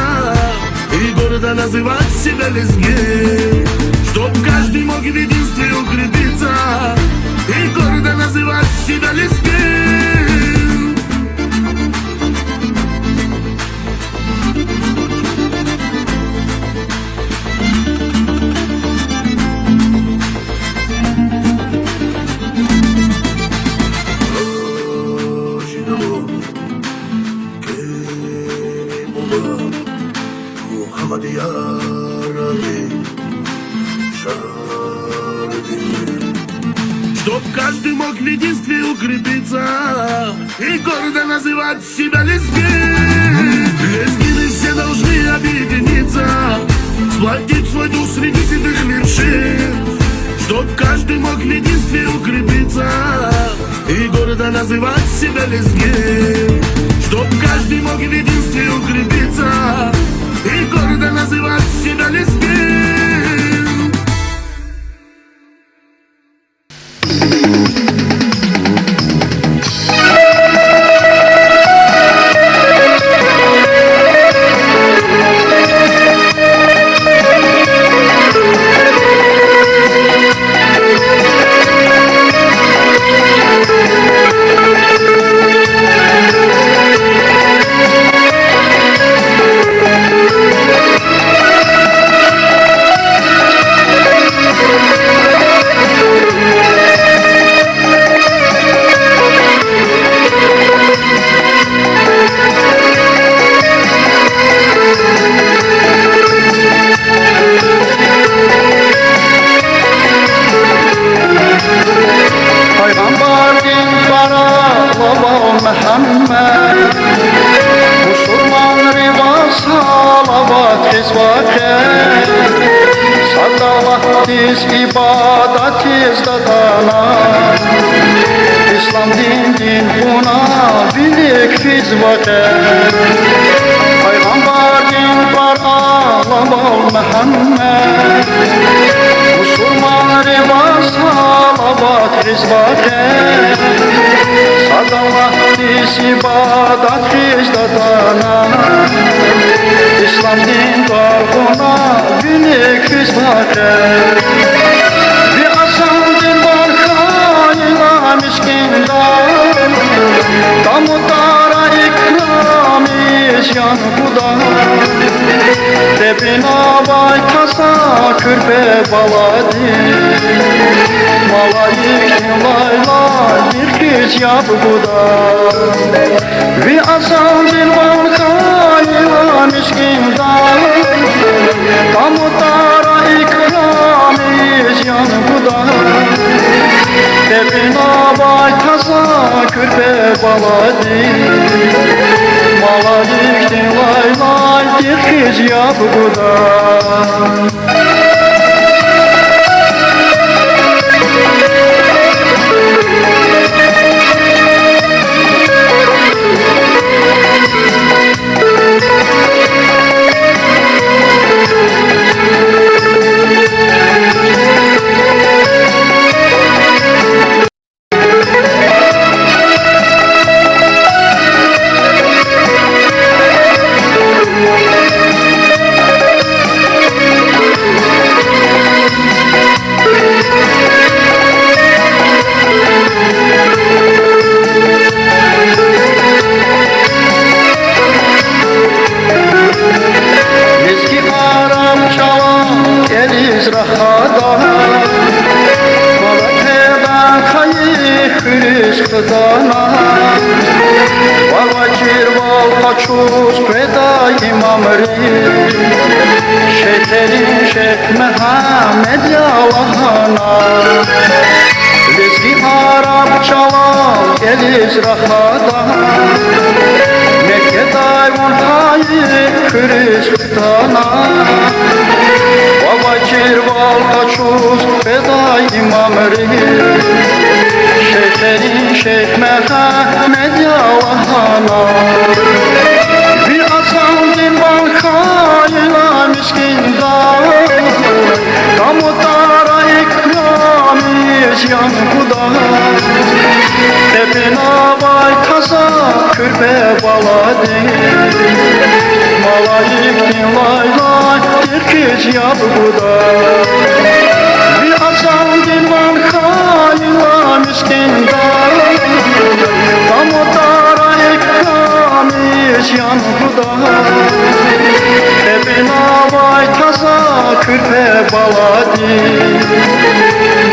и гордо называть себя лезгин. Чтоб каждый мог в единстве укрепиться и гордо называть себя лезгин. Чтоб каждый мог в единстве укрепиться и гордо называть себя лезгин. Лезгины все должны объединиться, сплотить свой дух среди седых вершин, чтоб каждый мог в единстве укрепиться и гордо называть себя лезгин. Чтоб каждый мог в единстве укрепиться и гордо называть себя лезгин. Вахъ, сад Аллагьдиз ибадат ийиз датӀана, ислам диндин кьуна вилик физ вахъ. Пайгъамбардин тӀвар аламал Мугьаммед, мусурманри ваз салават гъиз вахъ. Сад Аллагьдиз ибадат ийиз датӀана, ислам дин тӀвар кьуна вилик физ вахъ. Ви азандин ван хьайила мискӀинда, тамутара икрамиз ян гуда. Тепинавай таза куьрпе баладин малаикдин лайлайдихъ хьиз яб гуда. Ви азандин ван хьайила мискӀинда, тамутара икрамиз ян гуда. Тепинавай таза куьрпе баладин малаикдин лайлайдихъ хьиз яб гуда. Лезги араб чӀалал кӀелиз рахада, Къурбатедан хайи хуьруьз хтана. Вавачирвал къачуз къведай имамри, шейхерин шейх Мегьамед я лагьана. Лезги араб чӀалал кӀелиз рахада, Меккедай вун хайи хуьруьз хтана. Вавачирвал къачуз къведай имамри, шейхерин шейх Мегьамед я лагьана. Ви азандин ван хьайила мискӀинда, тамутара икрамиз ян гуда. Тепинавай таза куьрпе баладин малаикдин лайлайдихъ хьиз яб гуда. Ви азандин ван хьайила мискӀинда, тамутара икрамиз ян гуда. Тепинавай таза куьрпе баладин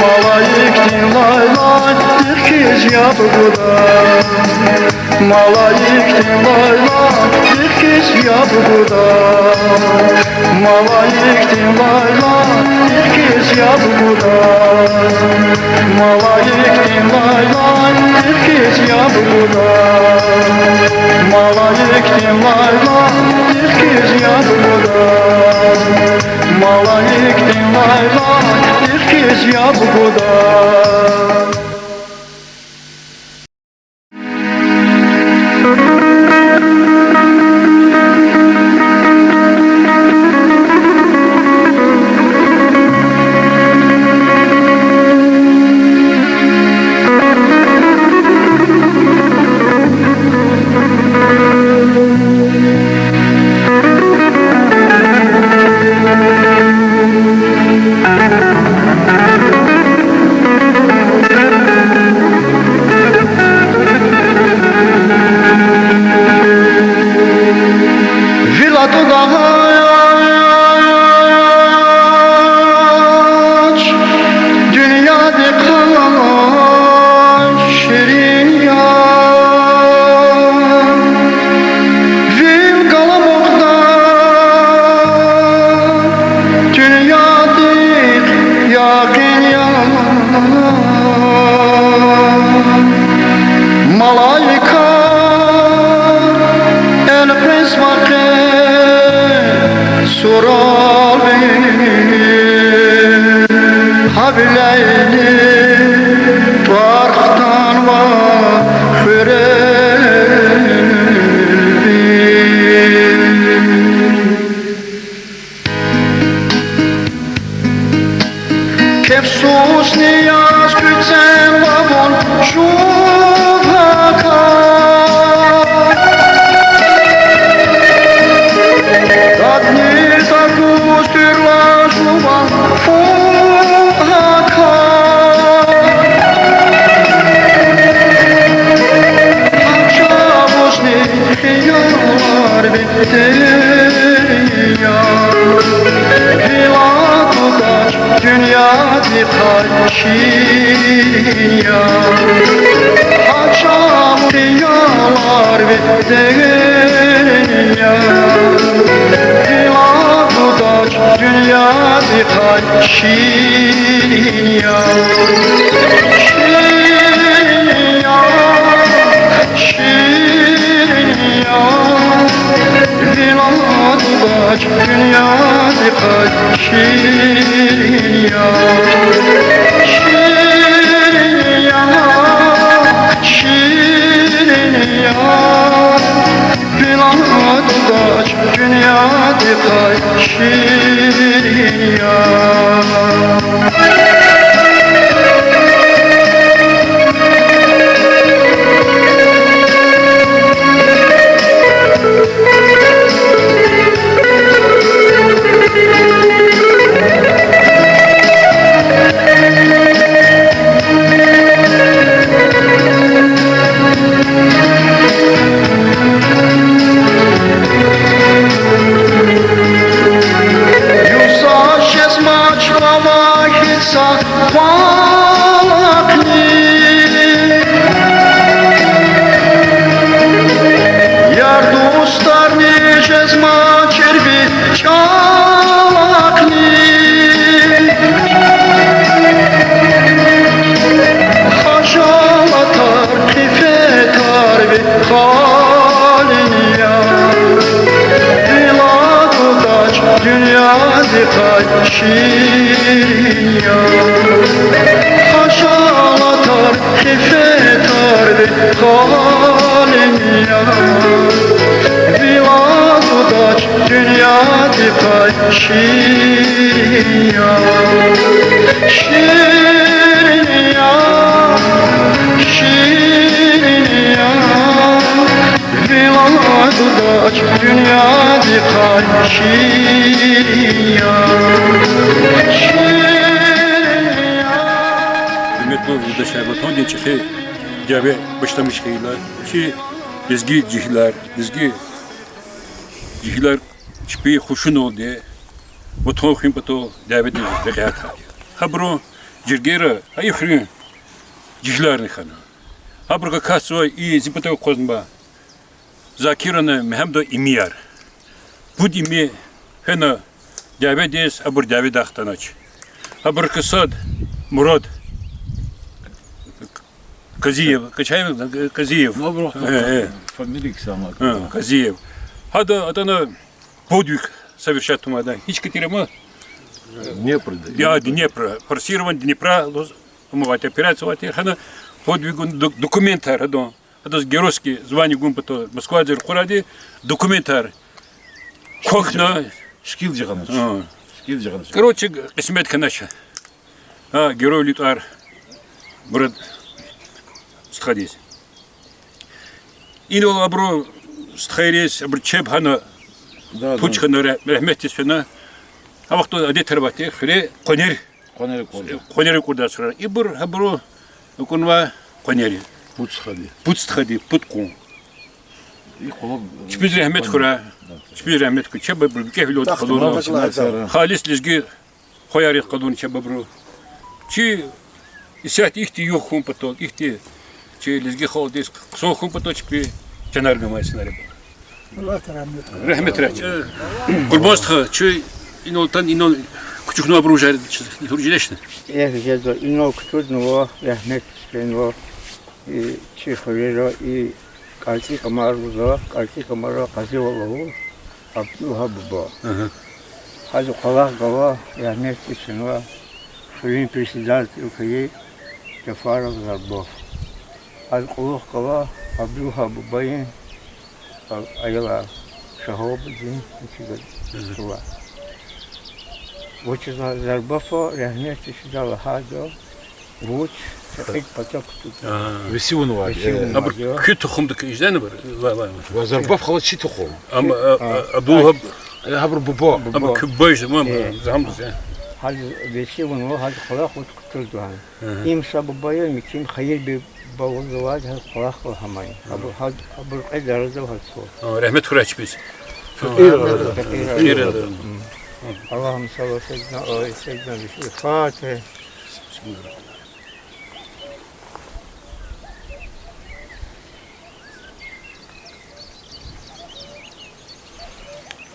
малаикдин лайлайдихъ хьиз яб гуда. Малаикдин лайлайдихъ хьиз яб гуда. Малаикдин лайлайдихъ хьиз яб гуда. Малаикдин лайлайдихъ хьиз яб гуда. Малаикдин лайлайдихъ хьиз яб гуда. Малаикдин лайлайдихъ хьиз яб гуда. Урал ви гьавиляйни тӀвар хтанва хуьрел ви. Кефсузни яз куьцӀенва вун жув гьакӀа. Дадни за гуз туьрла жуван фу гьакӀа. Гьа чӀавузни хиялар ви деря, гила гудач дуьньядикай ширин я. Гьа чӀавуз хиялар ви деря, гила гудач дуьньядикай ширин я. Ширин я, ширин я, гила гудач дуьньядикай ширин я. Ширин я, ширин я, гила гудач дуьньядикай ширин я. Юза жезмач вавай гьич са кӀвалахни, яр-дустарни жезмачир ви чӀалахъни. Хажалатар, хъифетар ви къалин я, гила гудач дуьньядикай ширин я. Хажалатар, хъифетар ви къалин я, гила гудач дуьньядикай ширин я. Ширин я, ширин я, гила гудач дуьньядикай ширин я. Ширин я. Гьуьрметлу юлдашар, ватандин чӀехи дяве башламиш хьайила, чи лезги жегьилар, лезги жегьилар чпи хушуналди ватан хуьн патал дяведиз рекьяй хьайиди. Гьабурун жергейра гьа и хуьруьн жегьиларни хьана. Гьабурук акатзавай и зи патав акъвазнавай Закиран, Мегьамедан имияр. Пуд ими фена дяведиз, абур дяведай хтанач. Абурукай сад Мурад Казиев, Качаев, Казиев. Ну, абуру Э, э. Фамилия ксама. Э, Казиев. Гьада атана подвиг совершать тумадан. Гьич катирама Днепр, да? Я, Днепр. Форсирование Днепра лугьуз, амавати операция авати, гьана подвигун ду-, документар гьадан. Адаз геройский звание гун патал Москвадиз ракъурайди документар квахьна. Шикил жагъанач. А. Шикил жагъанач. Короче, кьисмет хьанач. А, геройвилин тӀвар Мурад стхадиз. Инал абуру стхайриз, абуру чеб хьана, Да, да. пуч хьана, регь-, регьметдиз фена. А вахтунда адетрай авай тир, хуьре къванер Къванер акӀурдай. Къванер акӀурдай сурар. Ибур гьабуру акӀурнавай къванер. Пуд стхади. Пуд стхади, пуд къван. И къвалав, Чпиз регьмет къванер. хьурай. Да. Чпиз регьмет хьурай. Чеб абуру викӀегьвилелди къалурна. Халис лезги хваяр яз къалурна чеб абуру. Чи исятда ихьтин югъ хьун патал, ихьтин чи лезги халкьдиз хъсан хьун патал чпи чанар гамай инсанар я. Аллагьди рагьмет хьурай. Рагьмет хьурай. Къурбан стха, чи инал атана, инал кучукна абуру жар, чи тур жидешна. Эхь, жеда, инал кучукнава, рагьмет хьанва. И чи хуьрера, и КӀарцӀи Камар лугьузва, КӀарцӀи Камара Къазивал лугьуз, Абдулгьа буба. Ага. Гьадан кӀвалах гвай, рагьметдиз фенвай, хуьруьн председатель хьайи Жафаров Зарбаф. Гьадан кьулухъ гвай Абдулвагьаб бубадин, а, аялар, Шагьабудин, ичига чӀулав. Вучиз лагьайтӀа Зарбафа, рагьметдиз фидай, лагьайда, вуч рекье патав кутуна. Веси авунвайди, веси авунвайди. Абур куь тухумдик ийизвани абур? Ва Зарбаф халу чи тухум? Ам, а, а, Абдулвагьаб. Э, гьабурун буба. Ам куь буба я, ма, ма, за гьам за. Гьа веси авунва, гьа кӀвалах вуч кутуна. Им са буба я, муькуь Хайирбег буба лугьузвайди, гьа кӀвалах галаз гьам я. Абур гьа, абурун кьвед арадал гьа цо. А, рагьмет хьурай чпиз. Факир. Факир. Аллагьумма салли ала сайидина, ала сайидина, бисмиллагь. Фатигьа.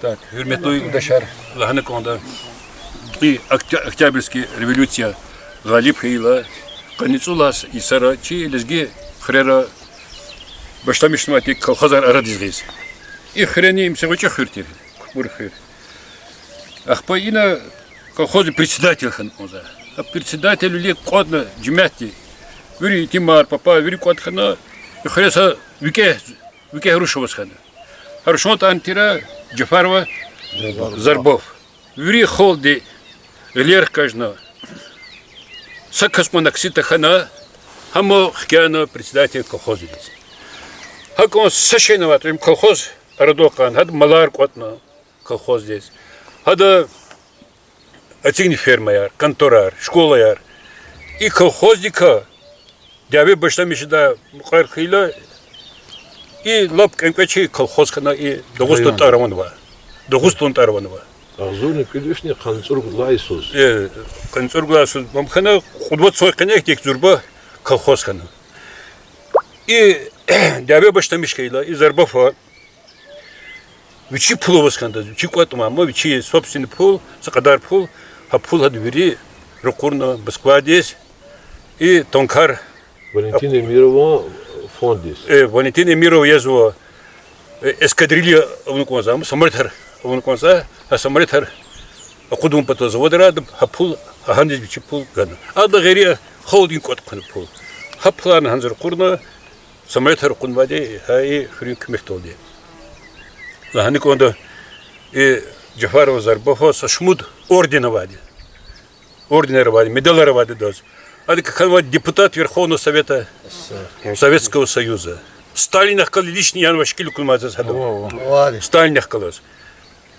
Так, гьуьрметлу юлдашар, лагьана кӀанда, и Окт-, Октябрьский революция гъалиб хьайила, къанни цӀуд лагьай йисара чи лезги хуьрера башламишнавай тир колхозар арадиз гъиз. И хуьрени им са гъвечӀи хуьр тир, Купур хуьр. Ахпа ина колхоздин председатель хьана кӀанзава. А председательвиле кӀватӀна жемятди, вири итимар, папар, вири кӀватӀ хьана, и хуьре са викӀегь, викӀегь руш аваз хьана. Гьа рушан тӀвар тир Жафаров Зарбаф. Вири халкьди гъилер хкажна, са кас кьван акси тахьана, гьам хкяна председатель колхоздиз. ГьакӀан са шейни аватӀа, им колхоз арадал акьана, гьада малар кӀватӀна колхоздиз. Гьада эцигна фермаяр, конторар, школаяр. И колхоздикай дяве башламишдай мукьвара хьайила, и лап кӀвенкӀвечи колхоз хьана, и Дагъустан тӀвар авунва. Дагъустан тӀвар авунва. Агъзурни кӀуьд вишни къанни цӀуругуд лагьай йисуз. Э, къанни цӀуругуд лагьай йисуз. Ам хьана кьуд вад сон къене ихьтин зурба колхоз хьана. И дяве башламиш хьайила, и Зарбафа вичи пул аваз хьана, вичи кӀватӀ авай, ма вичи собственный пул, са кьадар пул, гьа пул гьада вири ракъурна Москвадиз, и танкар. Валентин Эмирован фондиз. Э, Валентин Эмиров язва, э, эскадрилья авуна кӀанзава, ма самолётар авуна кӀанзава, гьа самолётар акъудун патал заводра, гьа пул, гьандиз вичи пул гана. Адалай гъейри халкьдин кӀватӀ хьана пул. Гьа пуларни гьаниз ракъурна, самолётар акъуднавайди гьа и хуьруьн куьмекдалди. Лагьана кӀанда, и Жафаров Зарбафа са шумуд орден авайди. Орденар авайди, медалар авайди адаз. Адак хьанвай депутат Верховного Совета Советского Союза. Сталинахъ галаз лично янавай шикил акунвай заз гьада. Сталинахъ галаз.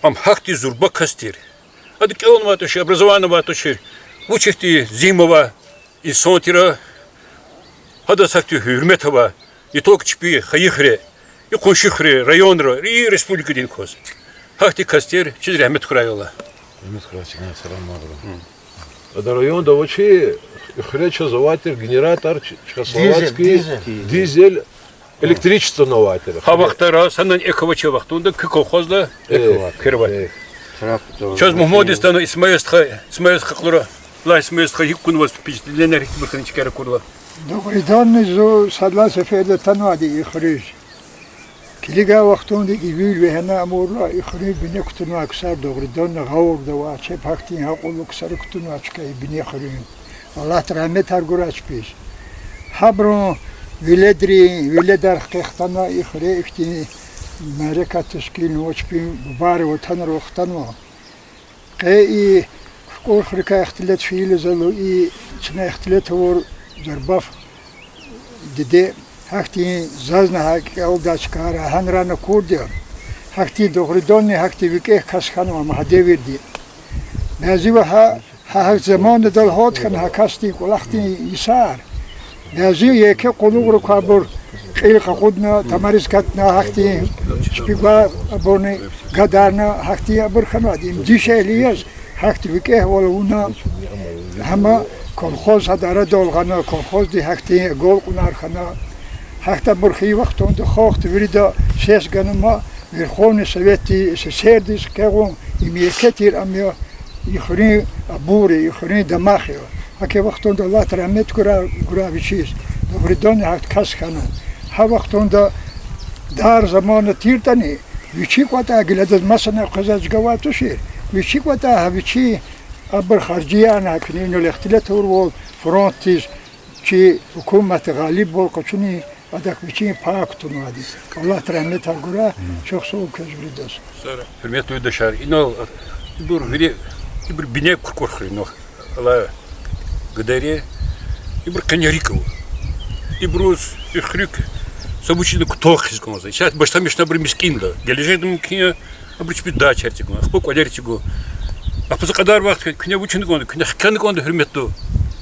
Ам гьахьтин зурба кас тир. Ада кӀелнавай тушир, образование авай тушир. Вуч ихьтин зимма авай инсан тир, гьадаз гьахьтин гьуьрмет авай, не только чпи хайи хуьре, и къунши хуьре, районра, и республикадин кваз. Гьахьтин кас тир, вичиз рагьмет хьурай, Аллагь. Рагьмет хьурай, чна салам авур. Ада районда авачир, и хуьре чаз авай тир генератор, ч-, чехословацкий, дизель, дизель, электричествони авай тир. Гьа вахтара санани экв авачир вахтунда куь колхозда экв авай тир. Чаз мугьмандиз атана, Исмаил стха, Исмаил стхадиз кьура. Лагь, Исмаил стха, гьикӀ кутунваз, впечатлениеяр гьикӀ хьана, чкаяр акурла. Дугъриданни зун сад лагьай сеферда атанвайди и хуьруьз. Килигай вахтунда и вил вегьена амурла, и хуьруьн бине кутунвай ксар дугъриданни гъавурда авай, чеб гьахьтин акьуллу ксар кутунвай чка и бине хуьруьн. Аллагьди рагьметар гурай чпиз. Гьабурун веледрин, веледар хкве хтана и хуьре ихьтин мярекат тешкилнава, чпин бубайри ватанрал хтанва. Къе и Кукӏур хуьруькай ихтилат фейила залу, и чна ихтилат авур Зарбаф диде, гьахьтин зазни гьа кӏелдай чкайра, гьанрани акурди я. Гьахьтин дугъриданни гьахьтин викӏегь кас хьанва ам гьа девирди. Бязива гьа, гьа гьахьтин заманадал гьат хьана гьа касдин кӏвалахдин йисар. Бязи еке къуллугърикай абур кьил къакъудна, тамариз катна, гьахьтин чпивай абурни гадарна, гьахьтин абур хьанвайди. Им дишегьли яз, гьахьтин викӏегьвал авуна, гьама колхоз гьада арадал гъана, колхозди гьахьтин агалкьунар хьана. Гьахьтин абур хьайи вахтунда халкьди вирида сес гана ма, Верховный Советди, СССР-диз къегъун, им еке тир ам я, и хуьруьн абур я, и хуьруьн дамах я. Гьа и вахтунда Аллагьди рагьмет гурай, гурай вичиз, дугъриданни гьахьтин кас хьана. Гьа вахтунда дар замана тиртӏани, вичи кӏватӏай гила адаз масанай къвезвай чка авай тушир, Вичи кӀватӀа, гьа вичи, абур харжияр на куьне, инал ихтилат авурвал фронтдиз, чи гьукуматди гъалибвал къачуна, адак вичин пай кутунвайди. Аллагьди рагьметрай гурай, чухсагъул квез виридаз. Гьуьрметлу юлдашар, инал, ибур вири, ибур бине Куркурхуьруьн, алай гадайри, ибур къене рикӀ ава. Ибуруз и хуьруьк са вуч ятӀани кутун хъийиз кӀанзава. Исятда башламишна абуру мискӀинда. Гележегда мумкин я, абуру чпи дачаяр эцигун, ахпа кӀвалер эцигун. Ахпа са кьадар вахт куьне вуч авуна кӀанда, куьне хкана кӀанда, гьуьрметлу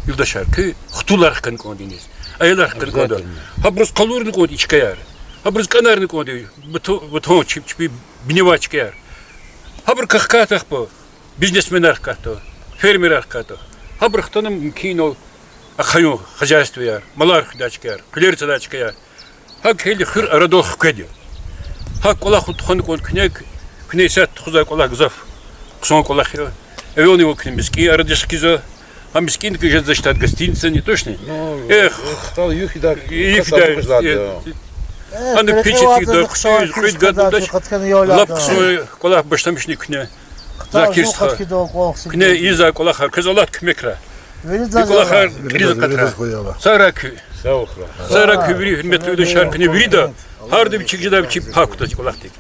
юлдашар, куь хтулар хкана кӀанда иниз, аялар хкана кӀанда. Обязательно. Гьабуруз къалурна кӀанда и чкаяр. Гьабуруз кӀанарна кӀанда ватан, ватан чпи, чпи биневай чкаяр. Гьабурукай хкатда ахпа бизнесменар хкатда, фермерар хкатда. Гьабуру хтана мумкин я ахъаюн хозяйствояр, малар хуьдай чкаяр, къуьлер цадай чкаяр. ГьакӀ хьайила хуьр арадал хкведа. ГьакӀ кӀвалах тухвана кӀанда куьне, куьне исятда тухузвай кӀвалах гзаф хъсан кӀвалах я. Эвелни вал куьне мискӀин арадиз хкизва. Гьа мискӀиндикай жезвач тад гостиница, не то что. Эх, ана пичи чидай хъсан, кьуьд гад гудач, лап хъсан кӀвалах башламишна куьне. Закир стха, куьне ийизвай кӀвалахар, квез Аллагьди куьмек гурай. И кӀвалахар кьилиз акъатрай. Сагърай куьн. Сагърай куьн вири, гьуьрметлу юлдашар, куьне вирида, гьарда вичик жедай вичи пай кутаз кӀвалахдик.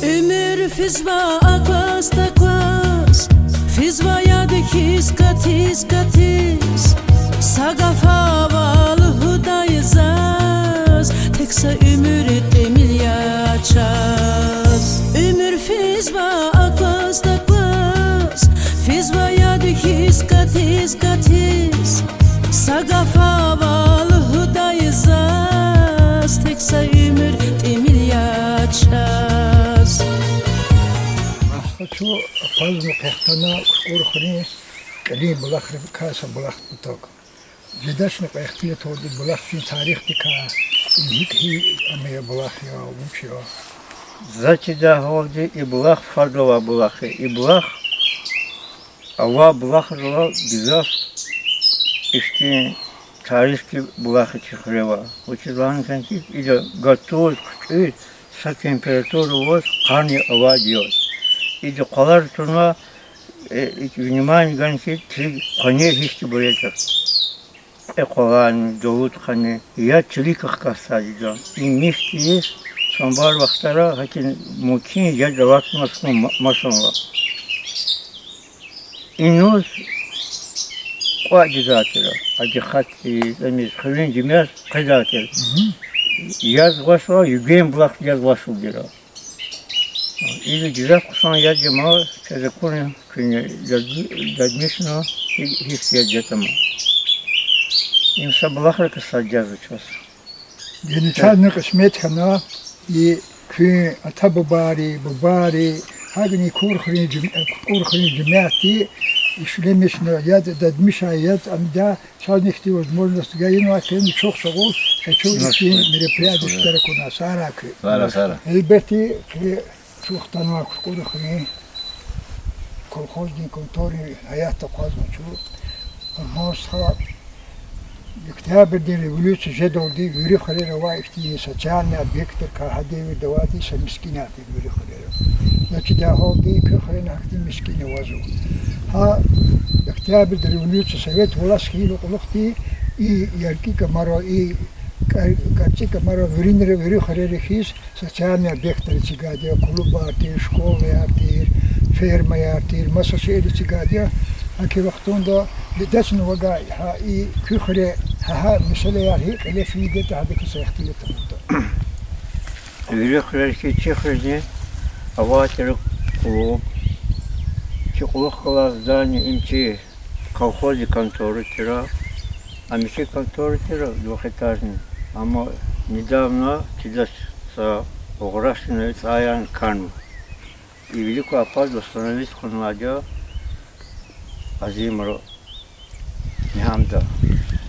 Уьмуьр физва акваз-такваз, физва яд хьиз катиз-катиз, са гаф ава лугьудай заз, тек са уьмуьр тӀимил я чаз. Уьмуьр физва акваз-такваз, физва яд хьиз катиз-катиз, са гаф ава лугьудай заз, тек са уьмуьр тӀимил я чаз. Ахпа чун акъвазна къехтана Куркурхуьруьн кьилин булахрикай са булах патал. Жедачни кьве ихтилат авурди булахдин тарихдикай, им гьикӀ хьи, ам я булах я, вуч я. За чидай гьалди и булах фадлай авай булах я. И булах авай булахрилай гзаф ихьтин тарифдин булах я чи хуьре авай. Вучиз лагьана хьи, ида гатуз, хъуьтӀуьз, са температура аваз къанни авайди я. Ида къвалар туна, э, икӀ внимание гана хьи, чилик къванер гьихьтинбур ятӀа. Кьве къваларни, далудхъани, яд чилик хкатзавайди я. И михьиз, самбар вахтара гьакӀ мумкин яд алатмаз хьун ма-, масанва. Иниз кӀватӀ жезвай тир, адихъатдиз, ам хуьруьн жемятдиз къвезвай тир. Яз гъвашва, Югуен булахди яз гъвашвал тир. Ида гзаф хъсан яд я, ма чаз акурла куьне дад-, дадмишна, гьи-, гьихьтин яд ятӀа ма. Им са булахрикай сад язва чаз. Яни чазни кьисмет хьана, и куьн ата-бубайри, бубайри, гьакӀни Куркурхуьруьн жем-, Куркурхуьруьн жемятди ишлемишна яд, дадмишай яд, ам ида чазни ихьтин возможность гайинвай хьи, чухсагъул, къе чун ихьтин мероприятиеда иштирак авуна, сагърай куьн. Гьелбетда, къе чун хтанвай Куркурхуьруьн колхоздин конторадин гьаятда акъвазна чун. Къурбан стха, Октябрдин революция жедалди вири хуьрера авай ихьтин социальный объектрикай гьа девирда авайди са мискӀинар тир вири хуьрера. Значит, а гьалди куь хуьрени гьахьтин мискӀин авазва. Гьа Октябрдин революция, совет власть хьайила кьулухъди и яркӀи камара, и кӀар-, кӀарцӀи камара виринра, вири хуьрера хьиз социальный объектрикай эцигайди я, клубар тир, школаяр тир, фермаяр тир, маса шейэр эцигайди я. ГьакӀ и вахтунда дидачни вагай, гьа и куь хуьре гьа, гьа месэлаяр гьикӀ кьиле фейиди ятӀа, гьадакай са ихтилат авуртӀа. Вири хуьрера хьиз чи хуьрени авай тир клуб, чи кьулухъ галай здание, им чи колхоздин контора тир, ам чи контора тир двухэтажный, амма недавно чидач, са угърашна цӀаярни хьанва. И вилик квай пад восстановить хьанвайди я Азимра Мегьамда,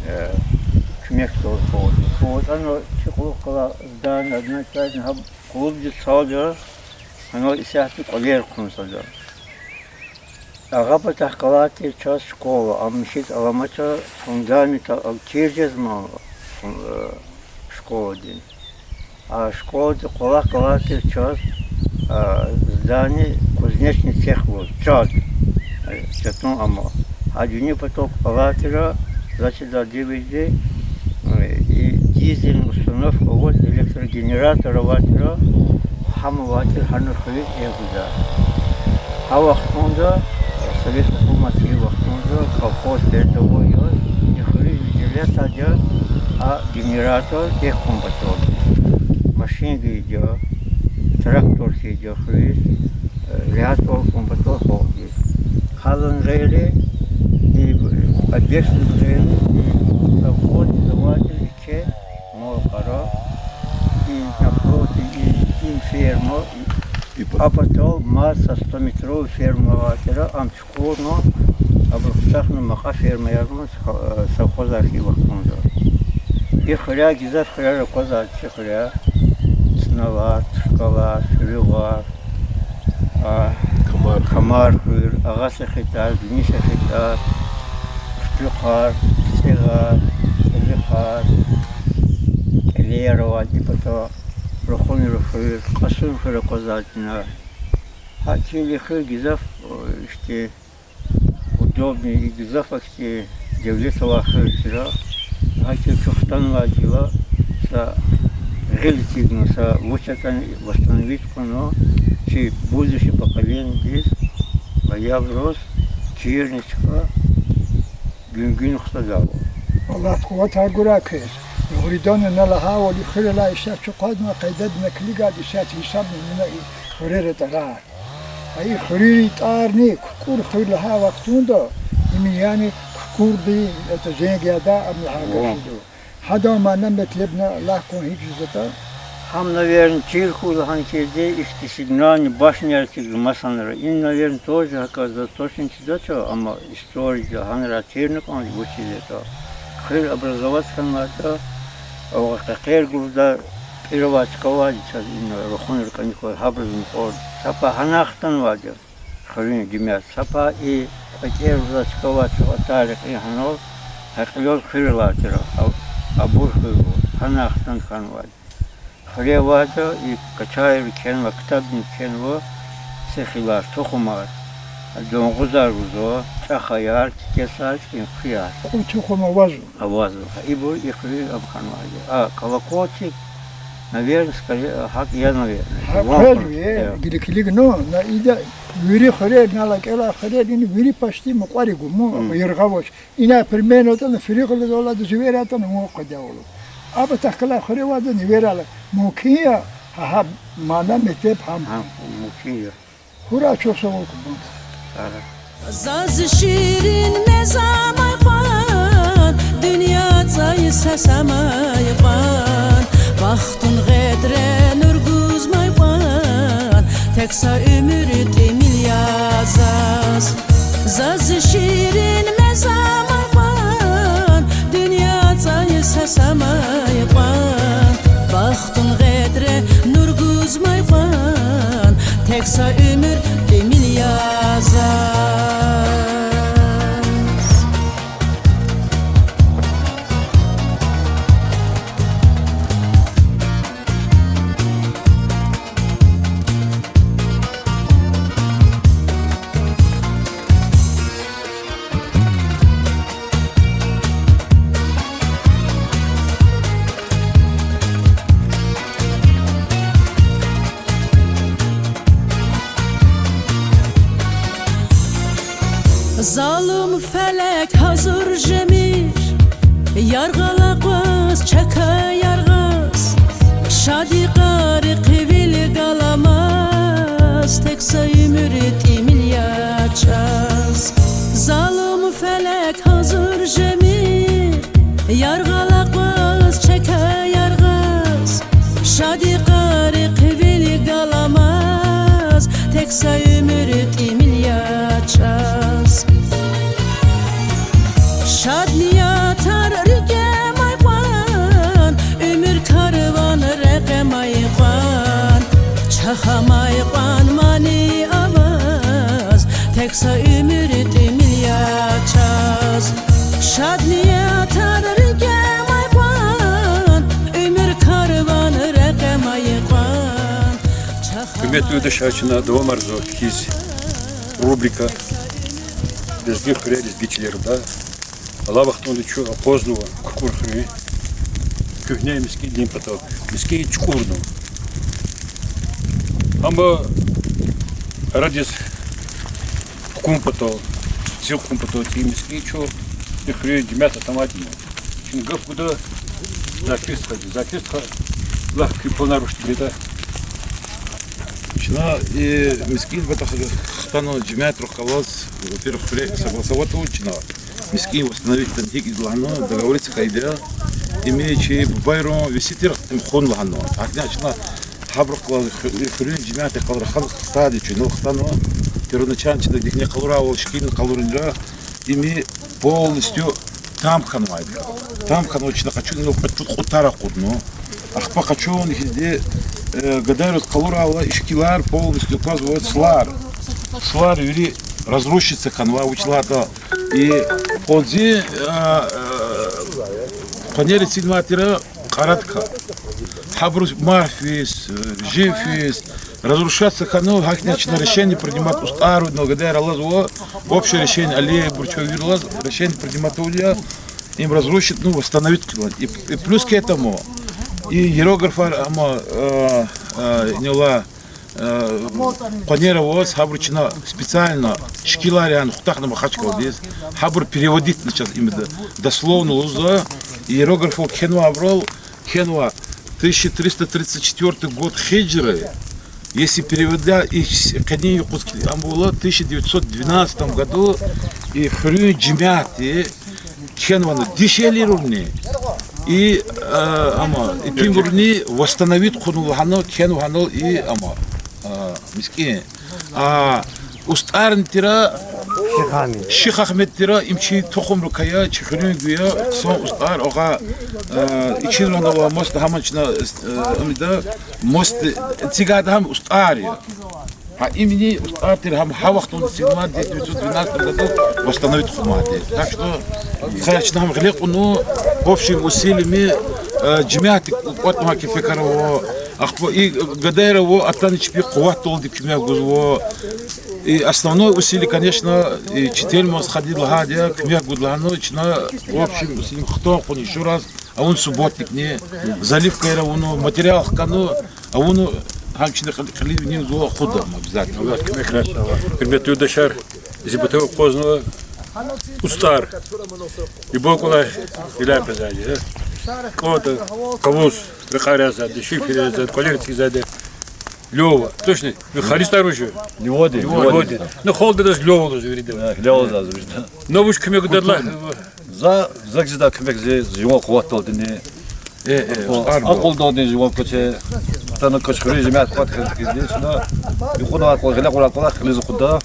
э, куьмекдалди хьуй. Хьуй ана чи кьулухъ галай здание, одна часть, гьа клубдиз цалда, гьана исятда кӀвалер хъувуна сада. Агъа патахъ галай тир чаз школа, ам михьиз аламача фундамент ал кир жезма, э, школадин. А школадин кӀвалахъ галай тир чаз, а, здание кузнечный цех лугьуз, чад, э, чатун ама. Гьа вини патал алай тир, заз чидай девирда, э, и дизельный установка аваз, электрогенератор авай тир, гьам авай тир, гьана хуьруьз эхь гудай. Гьа вахтунда, совет гьукуматдин вахтунда колхоз передовой яз, и хуьруьз виже вегьезвайди я, а генератор эхь хьун патал. Машин гайиди я, трактор хьайиди я хуьруьз, э, регьятвал хьун патал халкьдиз. Гьадан гъейри, и объектдин гъейри, и совхоздиз авай тир еке мал-къара, и напротив, и, и ферма, и, и а патал мад са стометровый ферма авай тир, ам чукурна, абур хутахна макьа фермаяр авуна, совхозар хьайи вахтунда. И хуьряй гзаф хуьрер аквазвай, чи хуьряй, цӀиналар, тушкалар, суьруьгъар, а, Камар. Камар хуьр, Агъа Сехетар, Вини Сехетар, Хъуьтуьхъар, ЦӀегъар, КӀевихъар, КӀелеяр авай и пата, Рухунрин хуьр, Кьасумхуьр аквазвай чна. Гьа килиг хуьр гзаф, ихьтин удобный, и гзаф ахьтин девлет авай хуьр тир. Гьа килиг чухтанвайдила са гъил эцигна, са вуч ятӀани восстановить хъувуна, чи будущий поколениедиз ва ябуруз чирни чка гуьнгуьна хтадайвал. Аллагьди къуватар гурай квез. Гъуьрдан ина лагьайвал, и хуьрелай исятда чухъадна, къайдадина килигайди, исятда гьисабна ина и хуьрера тӀварар. А и хуьруьнрин тӀварни, Кукӏур хуьр лагьай вахтунда, им яни Кукӏурди, это, зенг ядай, ам лагьай гаф жеда. Гьадан мана-метлебни лагь кван гьикӏ жезватӏа. Гьам, наверно, чир хьуй лагьана хьиз, ихьтин сигнальный башняяр эцигна масанра. Им, наверно, тоже гьакӏ, заз точно чидач, амма историяда гьанра тирна кӏанз вучиз ятӏа. Хуьр образовать хьанвайтӏа, авай къекъер гузвай, пӏир авай чка авайди чаз ина, Рухунрин кӏаник квай, гьабуруз мукьвал. Са пай гьанай хтанвайди я хуьруьн гимят, са пай и къекъер гузвай чка авай, чухъ атай рекьин гьанал, гьа кьилел хуьр алай тир, а-, абур хуьр ава, гьанай хтан хьанвайди. Хуьре авайди и Качаеври кхьенва, ктабни кхьенва, сехилар, тухумар, дунгъузар гузва, чӏахаяр, кикесар, чӏинхъуяр. Кьуд тухум авазва. Авазва. Ибур и хуьруьз ам хьанвайди я. А колокольчик, наверно, скорее, гьакӏ я, наверно. Гьа, ван къвезва, э, э, гила килигна, на ида вири хуьрер, нала кӏелай хуьрер, ина вири почти мукьвари гуму, яргъа авач. Ина примерно атӏана, фиригъ галаз авайла, адаз эвер атӏана, вун къведайвал. А патахъ галай хуьре авайди эвер ала. Мумкин я, гьа, гьа, мана-метлеб гьам. Гьам мумкин я. Хура чухсагъул хьун. Заз ширин мез амай кьван, дуьнья цӏай сес амай кьван, бахтун гъедре нур гузмай кьван, тек са уьмуьр тӏимил я заз. Заз ширин мез амай кьван, дуьнья цӏай сес амай кьван, бахтун гъедре нур гузмай кьван, тек са уьмуьр тӏимил я заз. Залум фелек гьазур жемир яргъал акъваз, чакай яргъаз, шад йикъари хъивили галамаз, тек са уьмуьр тӏимил я чаз. Залум фелек гьазур жемир яргъал акъваз, чакай яргъаз, шад йикъари хъивили галамаз, тек са Тӏимил я чаз, шад ниятар рикӏе амай кьван, уьмуьр карван рекье амай кьван. Гьуьрметлу юлдашар, чна давамарзава кхьиз рубрика Лезги хуьре, лезги чилерда. Алай вахтунда чун акъвазнава Кукӏур хуьр, куьгьне мискӏиндин патав, мискӏин чукӏурна. Амма арадиз хкун патал, ци хкун патал цӏийи мискӏин чун и хуьруьн жемят атаматна. Чна гаф гуда Закир стхади. Закир стха, лагь, куь планар вуч тир ятӏа? Чна и мискӏин патахъ хтана жемятрихъ галаз, во-первых, хуьре согласовать авуна чна, мискӏин восстановить хьана гьикӏ лагьана договориться хьайиди я. Им чи бубайрин весиятдихъ им хьун лагьана. Гьакӏни чна гьабурухъ галаз, ху-, хуьруьн жемятдихъ галаз рахана стадия чна хтана, первоначально чна гьихьтин къалурайвал, шикилни къалурнава, им полностью там хьанвайди. Там хьанвай чна къачуна, инал кьуд-, кьуд тар акъудна. Ахпа къачуна хьизди, э, гадайриз къалурайла, и шикилар полностью аквазва, сулар. Сулар вири разрушиться хьанва, вучиз лагьайтӏа и къванцин, э, э, къванер эцигнавай тир кьарадикай. Гьабур марф физ, э, жив физ, разрушаться хьана, гьахьтин чна решение принимать, устӏарни гадайри алазва, общее решение, алибур чун вири алаз решение принимать авуна, им разрушить, ну, восстановить хъийида. И, и плюс к этому, и географар, амма, э, э, инал, э, къванер аваз, гьабур чна специально шикилар яна хутахна Махачкъаладиз, гьабур переводить хьана чаз им д-, дословно лугьузва, и географ кхьенвайбурал, кхьенва тысяча триста тридцать четвёртый год хиджры, если переводить, и с-, къенин юкъуз кхьи-, ам була, в тысяча девятьсот двенадцатом году и хуьруьн жемятди кхьенвана дишегьлийрини, и, а, амма итимвилни восстановить хъувуна лагьана, кхьенва гьанал и, амма, а, мискӏин. А, устӏарни тир, Шихагьмед. Шихагьмед тир, им чи тухумрикай я, чи хуьруьн гуьр я, хъсан устӏар, агъа, э, ичинран ава, мост гьаман чна, э, амида, мост, цигайда гьам устӏар я. Гьа имни устӏар тир, гьам гьа вахтунда сигман, тысяча девятьсот двенадцатом году восстановить хъувунвайди. Так что, хайи чна гьам гъиле кьуна, общими усилиями, э, жемятдик кӏватӏнавай кефекар ава, ахпа и гадайри ава, атана чпи къуватдалди куьмек гузва. И основное усилие, конечно, и чи Тельман стхади лагьайди я, куьмек гуда лагьана, чна общими усилиями хтана кьуна ещё раз, авуна субботникни, заливкаяр авуна, материал хкана, авуна, гьам чна кьил-, кьилив винел акъудда обязательно. Аллагь куьмек хьурай. Гьуьрметлу юлдашар, зи патав акъвазнава устӏар. Ибур кӏвалах гъиляй къвезвайди я. КӀватӀ, кавуз, рекьер язавайди, шифер язавайди, кӀвалер эцигзавайди. Лёва, точно? Ви халистар вуж я? Лёвадин. Лёвадин. Ну, халкьдиз Лёва лугьуз вирида. Э, Лёва лугьуз вирида. Ну, вуч куьмек гудайла? За, за гзида куьмек зи, зи жуван къуватдалдини. Э, э, акьулдалдини жуван кваче. Тана квач хуьруьн жемят кват хьиз хьизди чна. Юкьван акьул, гъиле кьурай кӀвалах кьилиз акъудда.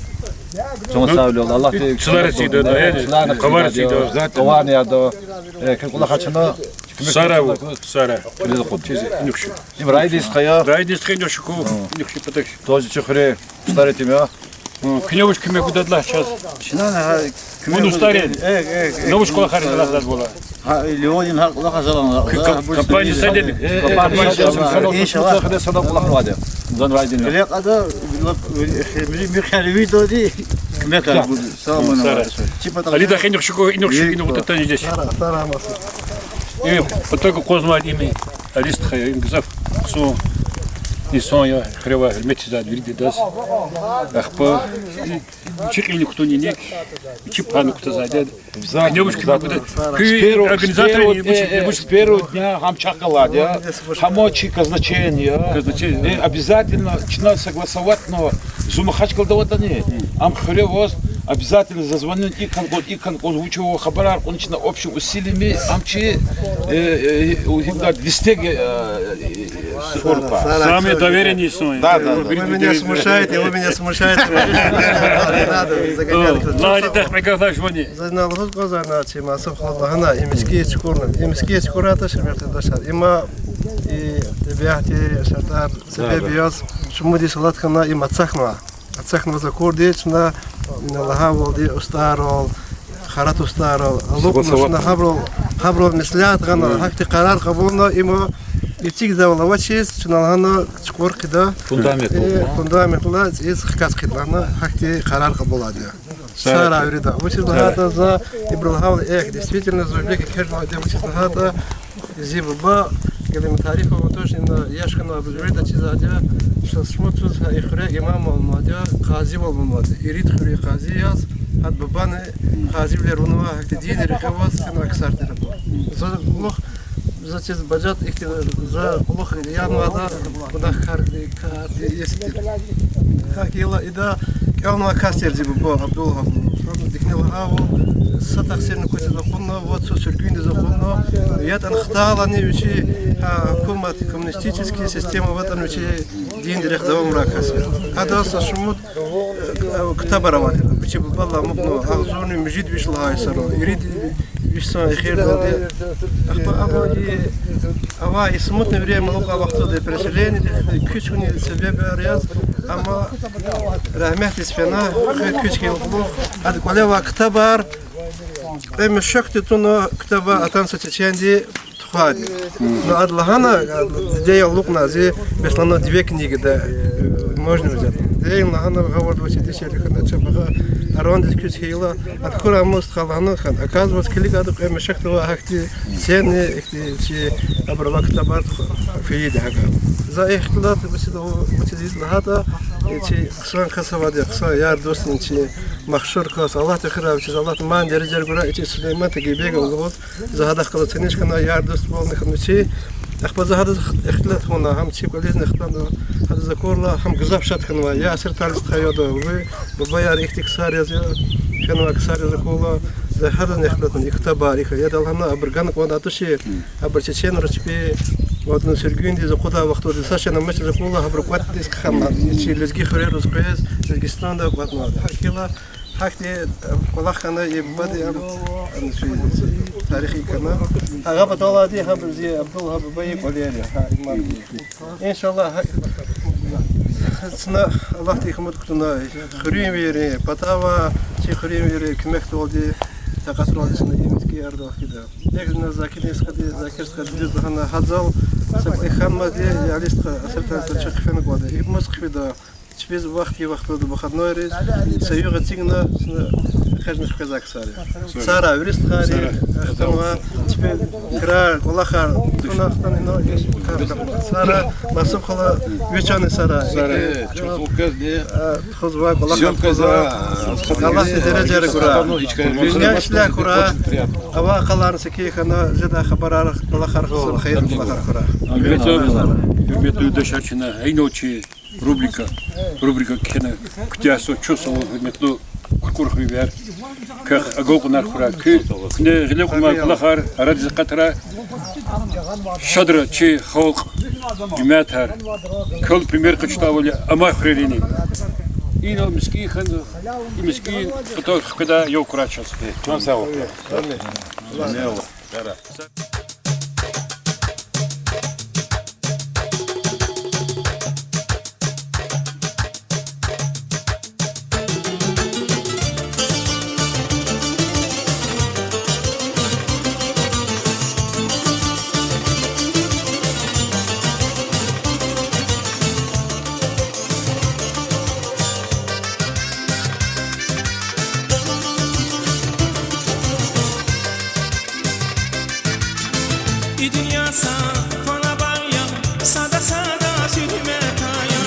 Чан сагъ хьуй, Аллагьди цлар эцигда, э, цлар къавар эцигда. Къаварни яда. Э, куь кӀвалахар чна. Сара, сара. Килиз акъуд. Чиз, инихъ шу. Им райдин стха я. Райдин стха, инихъ шу ку. Инихъ шу патахъ. Тоже чи хуьре устӀар итим я. Куьне вуч куьмек гудайла чаз? Чна на, куьмек гуд-, устӀар я. Э, э, э, на вуч кӀвалахар галаз вула? Гьа, Леонин гьа кӀвалахар залан. Компания садеди. Компания садеди. Иншаллагь. Хъсан кӀвалах вади. Зан райдин. Лекьада, михер видеоди куьмек гуд. Салам. Али дахи инихъ шу ку, инихъ шу, инихъ гуд тани деш. Сара, сара маса. Им патаг акъвазнавайди им Али стха я, им гзаф хъсан инсан я, хуьре авай гьуьрмет ийизвайди вири дидаз. Ахпа чи кьилни кутуна иник, чи пай кутазвайди. Куьне вуч куьмек гуда? Куь организаторни вуч, вуч? С первого дня гьам чахъ галайди я, гьам чи казначейни я. Казначей. Э, обязательно чна согласоватьна, зун Махачкъалада аватӀани, ам хуьре аваз, обязательно зазвонить, и кӀан кӀвал, и кӀан кӀвал, вуч ава хабарар кьуна чна общими усилиями, ам чи, э, э, гьикӀ листек, э, э, сорпа. Самый доверенный инсан. Да, да, да. Вы меня смущаете, вы меня смущаете. Не надо загонять. Лагьана, дах мегах лагь жувани. Зазна лугьуз кӀанзавайна чи Масуб халу лагьана, и мискӀин чукурна, и мискӀин чукурна, ташир мехтардашар. Има и тӀебиатди шартӀар себеб яз, шумуд йис алат хьана, има цахна. Ацахьнаваз акурди, чна Ина лагьайвалди устӀарал, харат устӀарал алукьна, чна гьабурал, гьабурал меслят гъана, гьахьтин къарар кьабулна, им эцигзавал авачиз, чна лагьана чукӀур хъийида, фундамент, фундаментдилай цӀийиз хкаж хъийида лагьана, гьахьтин къарар кьабулайди я. Сагърай вирида. Вучиз лагьайтӀа за ибуру лагьайвал, эхь, действительно, зурбек экечӀнавайди я, вучиз лагьайтӀа зи буба, гила им тариф авун туш, ина яш хьана абур вирида чизвайди я, са шумуд йисуз гьа и хуьре имамвал авунвайди я, къазивал авунвайди я, ирид хуьруьн къази яз, гьада бубани къазивилер авунвай, гьахьтин динни рекье аваз хьанвай ксар тир абур. За кьулухъ, за чиз бажат ихьтин, за кьулухъ янвайда, гунагькарди, кардиз тир. Гьакӏ хьайила ида кӏелнавай кас тир зи буба Абдул гьабур. Дихьни лагьайвал, са тахсирни квачиз акъудна, вад йисуз суьргуьндиз акъудна, ятӏани хтайлани вичи, гьа, гьукумат, коммунистический система аватӏани вичи динди рехъ давамарай кас я. Адаз са шумуд ктабар авай тир. Вичи бубадилай амукьна, агъзурни муьжуьд виш лагьай йисара, ирид виш йисан эхирдалди. Ахпа абур авай и смутное время алукьай вахтунда, переселениедихъ, куьч хьунин себебар яз, амма рагьметдиз фена, куьч хьайила кьулухъ, ада кӏвале авай ктабар, кьве мешекди туна ктабар атана са чеченди тухвайди. Ну, ада лагьана, дидеяр алукьна зи, бес лагьана две книги, да, можно взять. Дидеяр лагьана, гъавурда авачир дишегьли хьана, чапагъа арандиз куьч хьайила, ада хьурай мус тухвай лагьана хьана. Оказывается, килигайла кьве мешекда авай гьахьтин ценный, ихьтин чи абурувай ктабар фейиди гьакӏ. За ихтилат вучиз ийида лагьайтӏа, чи хъсан кас авайди, хъсан яр-дустни чи машгьур кас, Аллагьди хуьрай вичиз, Аллагьди ман дережаяр гурай, чи Сулейман Тагибегов лугьуз, за гьадахъ галаз таниш хьана, яр-дуствални хьана чи. Ахпа за гьадаз ихтилат авуна, гьам чи кӏвализни хтана, гьадаз акурла, гьам гзаф шад хьанвай, я асир талихда хьайиди, ви бубаяр ихьтин ксар яз я, хьанвай ксар яз акурла, за гьадазни ихтилат авуна, и ктабар, и хьайиди лагьана, абур гана кӏанда тушир, абур чеченри чпи, ватан суьргуьндиз акъудай вахтунда са шейни амачиз акурла, абуру кӏватӏдиз хъхьана, чи лезги хуьрериз къвез, Лезгистанда кӏватӏна. Гьакӏ хьайила, гьахьтин кӏвалах хьана и бубади, ам, чи тарих хьана. Гьа паталди гьабур зи Абдул гьа бубайин кӏвалер я, гьа имамди. Иншаллагь, гьа, чна Аллагьдиз умуд кутуна, хуьруьнвийрин патав, чи хуьруьнвийрин куьмекдалди, такьатралди чна и мискӏин арада хъийида. Экъечӏна Закирдин стхади, Закир стхади дуьз лагьана, гьадал са кьве хьанмазди, я Али стха, асир талихда чун хъфена кӏанда. И мус хъфида, чпиз вахт-вахтунда выходнойриз са югъ эцигна, чна экъечӏна хквезвай ксар я. Сагърай вири стхайри, ахтанвай, чпин крар, кӏвалахар, туна ахтанва, сагърай, Масуб хала, ви чан сагърай. Сагърай, чун хъукъвезни. Тухузвай кӏвалахар, Аллагьди дережаяр гурай. Дуьнья ишлягьай хьурай. Авай къаларни секин хьана, жедай хабарар, кӏвалахар хъсан, хийир кӏвалахар хьурай. Гьуьрметлу юлдашар, чна инал чи рубрика, рубрика кхьена куьтягьзава. Чухсагъул, гьуьрметлу Куркур хуьруьнвияр. Квехъ агалкьунар хьурай. Куь, куьне гъиле кьунвай кӏвалахар арадиз акъатрай. Шадра чи халкь, жемятар, квел пример къачудайвал я амай хуьрерини. Инал мискӏин хьана, и мискӏин патав хкведай ял хьурай чаз. Чан сагъ хьуй. И дуьнья са фана багъ я, сада-сада зуьгьмет ая.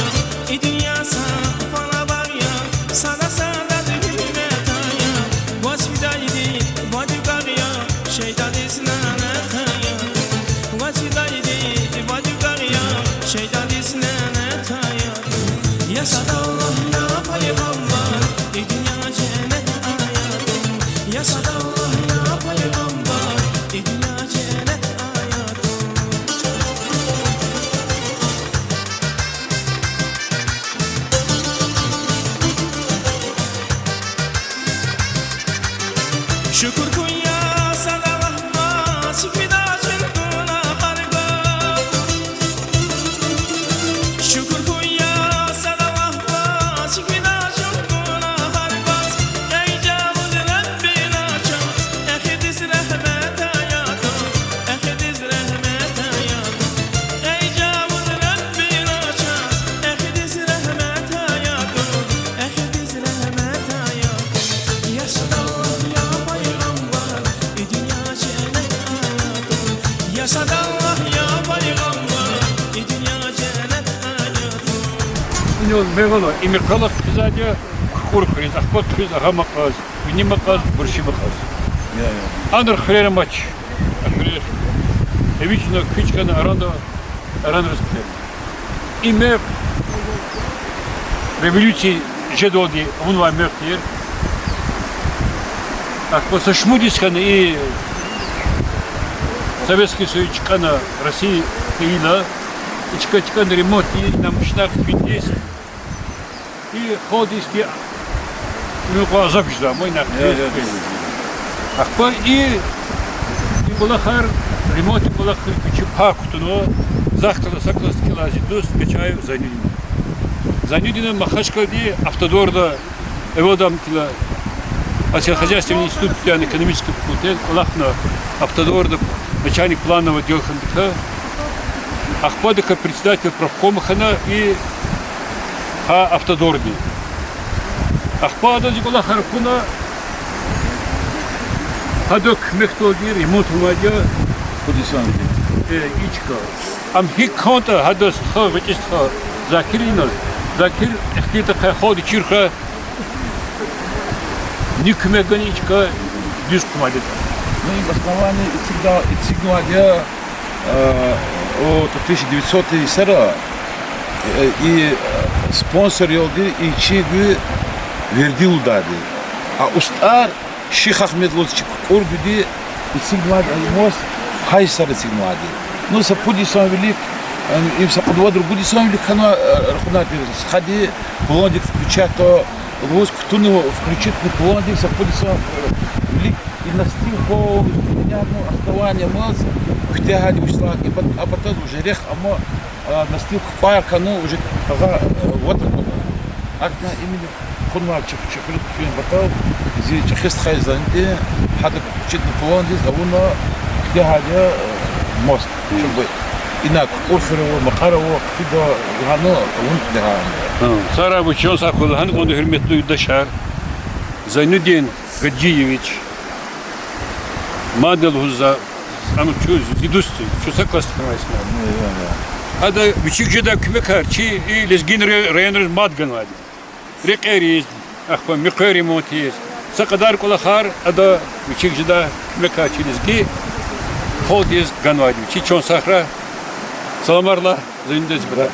И дуьнья са фана багъ я, сада-сада зуьгьмет ая. Ваз фидайди вад уьгагъ я, шейдадиз нянет ая. Ваз фидайди вад уьгагъ я, шейдадиз нянет ая. Я Садаллагь, я пайгъамбар, и дуьнья женнет ая. Я Садаллагь, я пайгъамбар, и дуьнья женнет ая. Шукур хьуй, я Садаллагь, ваз чкӏидай чун гунагьар гваз. Шукур хьуй, я Садаллагь, ваз чкӏидай чун гунагьар гваз. Мегьала, и мехъерар хъфизвайди я Кукӏур хуьруьз, ахпа хуьруьз Агъа Макьаз, Вини Макьаз, Бурши Макьаз. Анра хуьрер амач, а хуьрер. Эвичӏна куьч хьана, арада, аранриз хъфена. И мехъ революция жедалди авунвай мехъ тир. Ахпа са шумуд йис хьана и Советский Союз чкӏана, Россия хьайила, и чка чкӏана ремонт ийиз, машинар хъфиз. И халкьдиз мукьва азаб жезвай, ма ина. Ахпа и, и кӏвалахар, ремонтдин кӏвалахар вичи пай кутунва, захъ галаз, са класс кӏелай зи дуст Качаев Зайнудин. Зайнудин Махачкъалади автодорда, эвелдай кӏелай, сельскохозяйственный институт, экономический факультет кӏвалахна, автодорда начальник планового отдела хьана дика, ахпа дика председатель профкома хьана и гьа автодордин. Ахпа адаз и кӏвалахар акуна, гьада куьмекдалди ремонт авунвайди я и чка. Ам гьикӏ кӏантӏа, гьадаз стха, гъвечӏи стха, Закир инал, Закир ихтилатда хьайи халкьди чир хьурай, ни куьмек гана и чка дуьз хъувунвайди ятӏа. Ну, и основание эцигда-, эцигнавайди я, э, о, тӏа тысяча девятьсотый йисара, э, и, э, спонсорвилелди и чи гуьгъуьна вердилдайди. А устӏар Шихагьмед лугьуз чи Кукӏургуди эцигнавайди я, и мост гьа йисара эцигнавайди. Ну, са пуд йисан вилик, э, им са кьуд-вад-ругуд йисан вилик хьанва, э, рахунар тир, стхади пландик включать лугьуз кутунва, включительно пландик са пуд йисан, э, вилик и настил полностью, ну, основание маз куьтягьайди вучиз лагьайтӏа, и пат-, а патаз уже рехъ амай, а, настил кукӏвар хьанва, уже агъа, э, ватӏа кьуна. Ахьтин именно хьунвай чух-, чухурик фин патал зи чӏехи стхади Зайнудин гьада включительно пландиз авуна куьтягьайди я, э, мост. Чтобы ина Кукӏур хуьр ава, Макьар ава, хъфида, гьана авун куьтягьайди я. Сара вуч чан сагъ хьуй, гьана кьван, гьуьрметлу юлдашар, Зайнудин Гаджиевич, мадни лугьузва, ам чун зи дуст я, чун са классда хьанвай инсан я. Ада вичик жедай куьмекар чи и лезги районриз мад ганвайди. Рекьериз, ахпа муькъвер ремонтиз, са кьадар кӏвалахар ада вичик жедай куьмекар чи лезги халкьдиз ганвайди. Вичи чан сагърай, саламар лагь Зайнудиз, брат.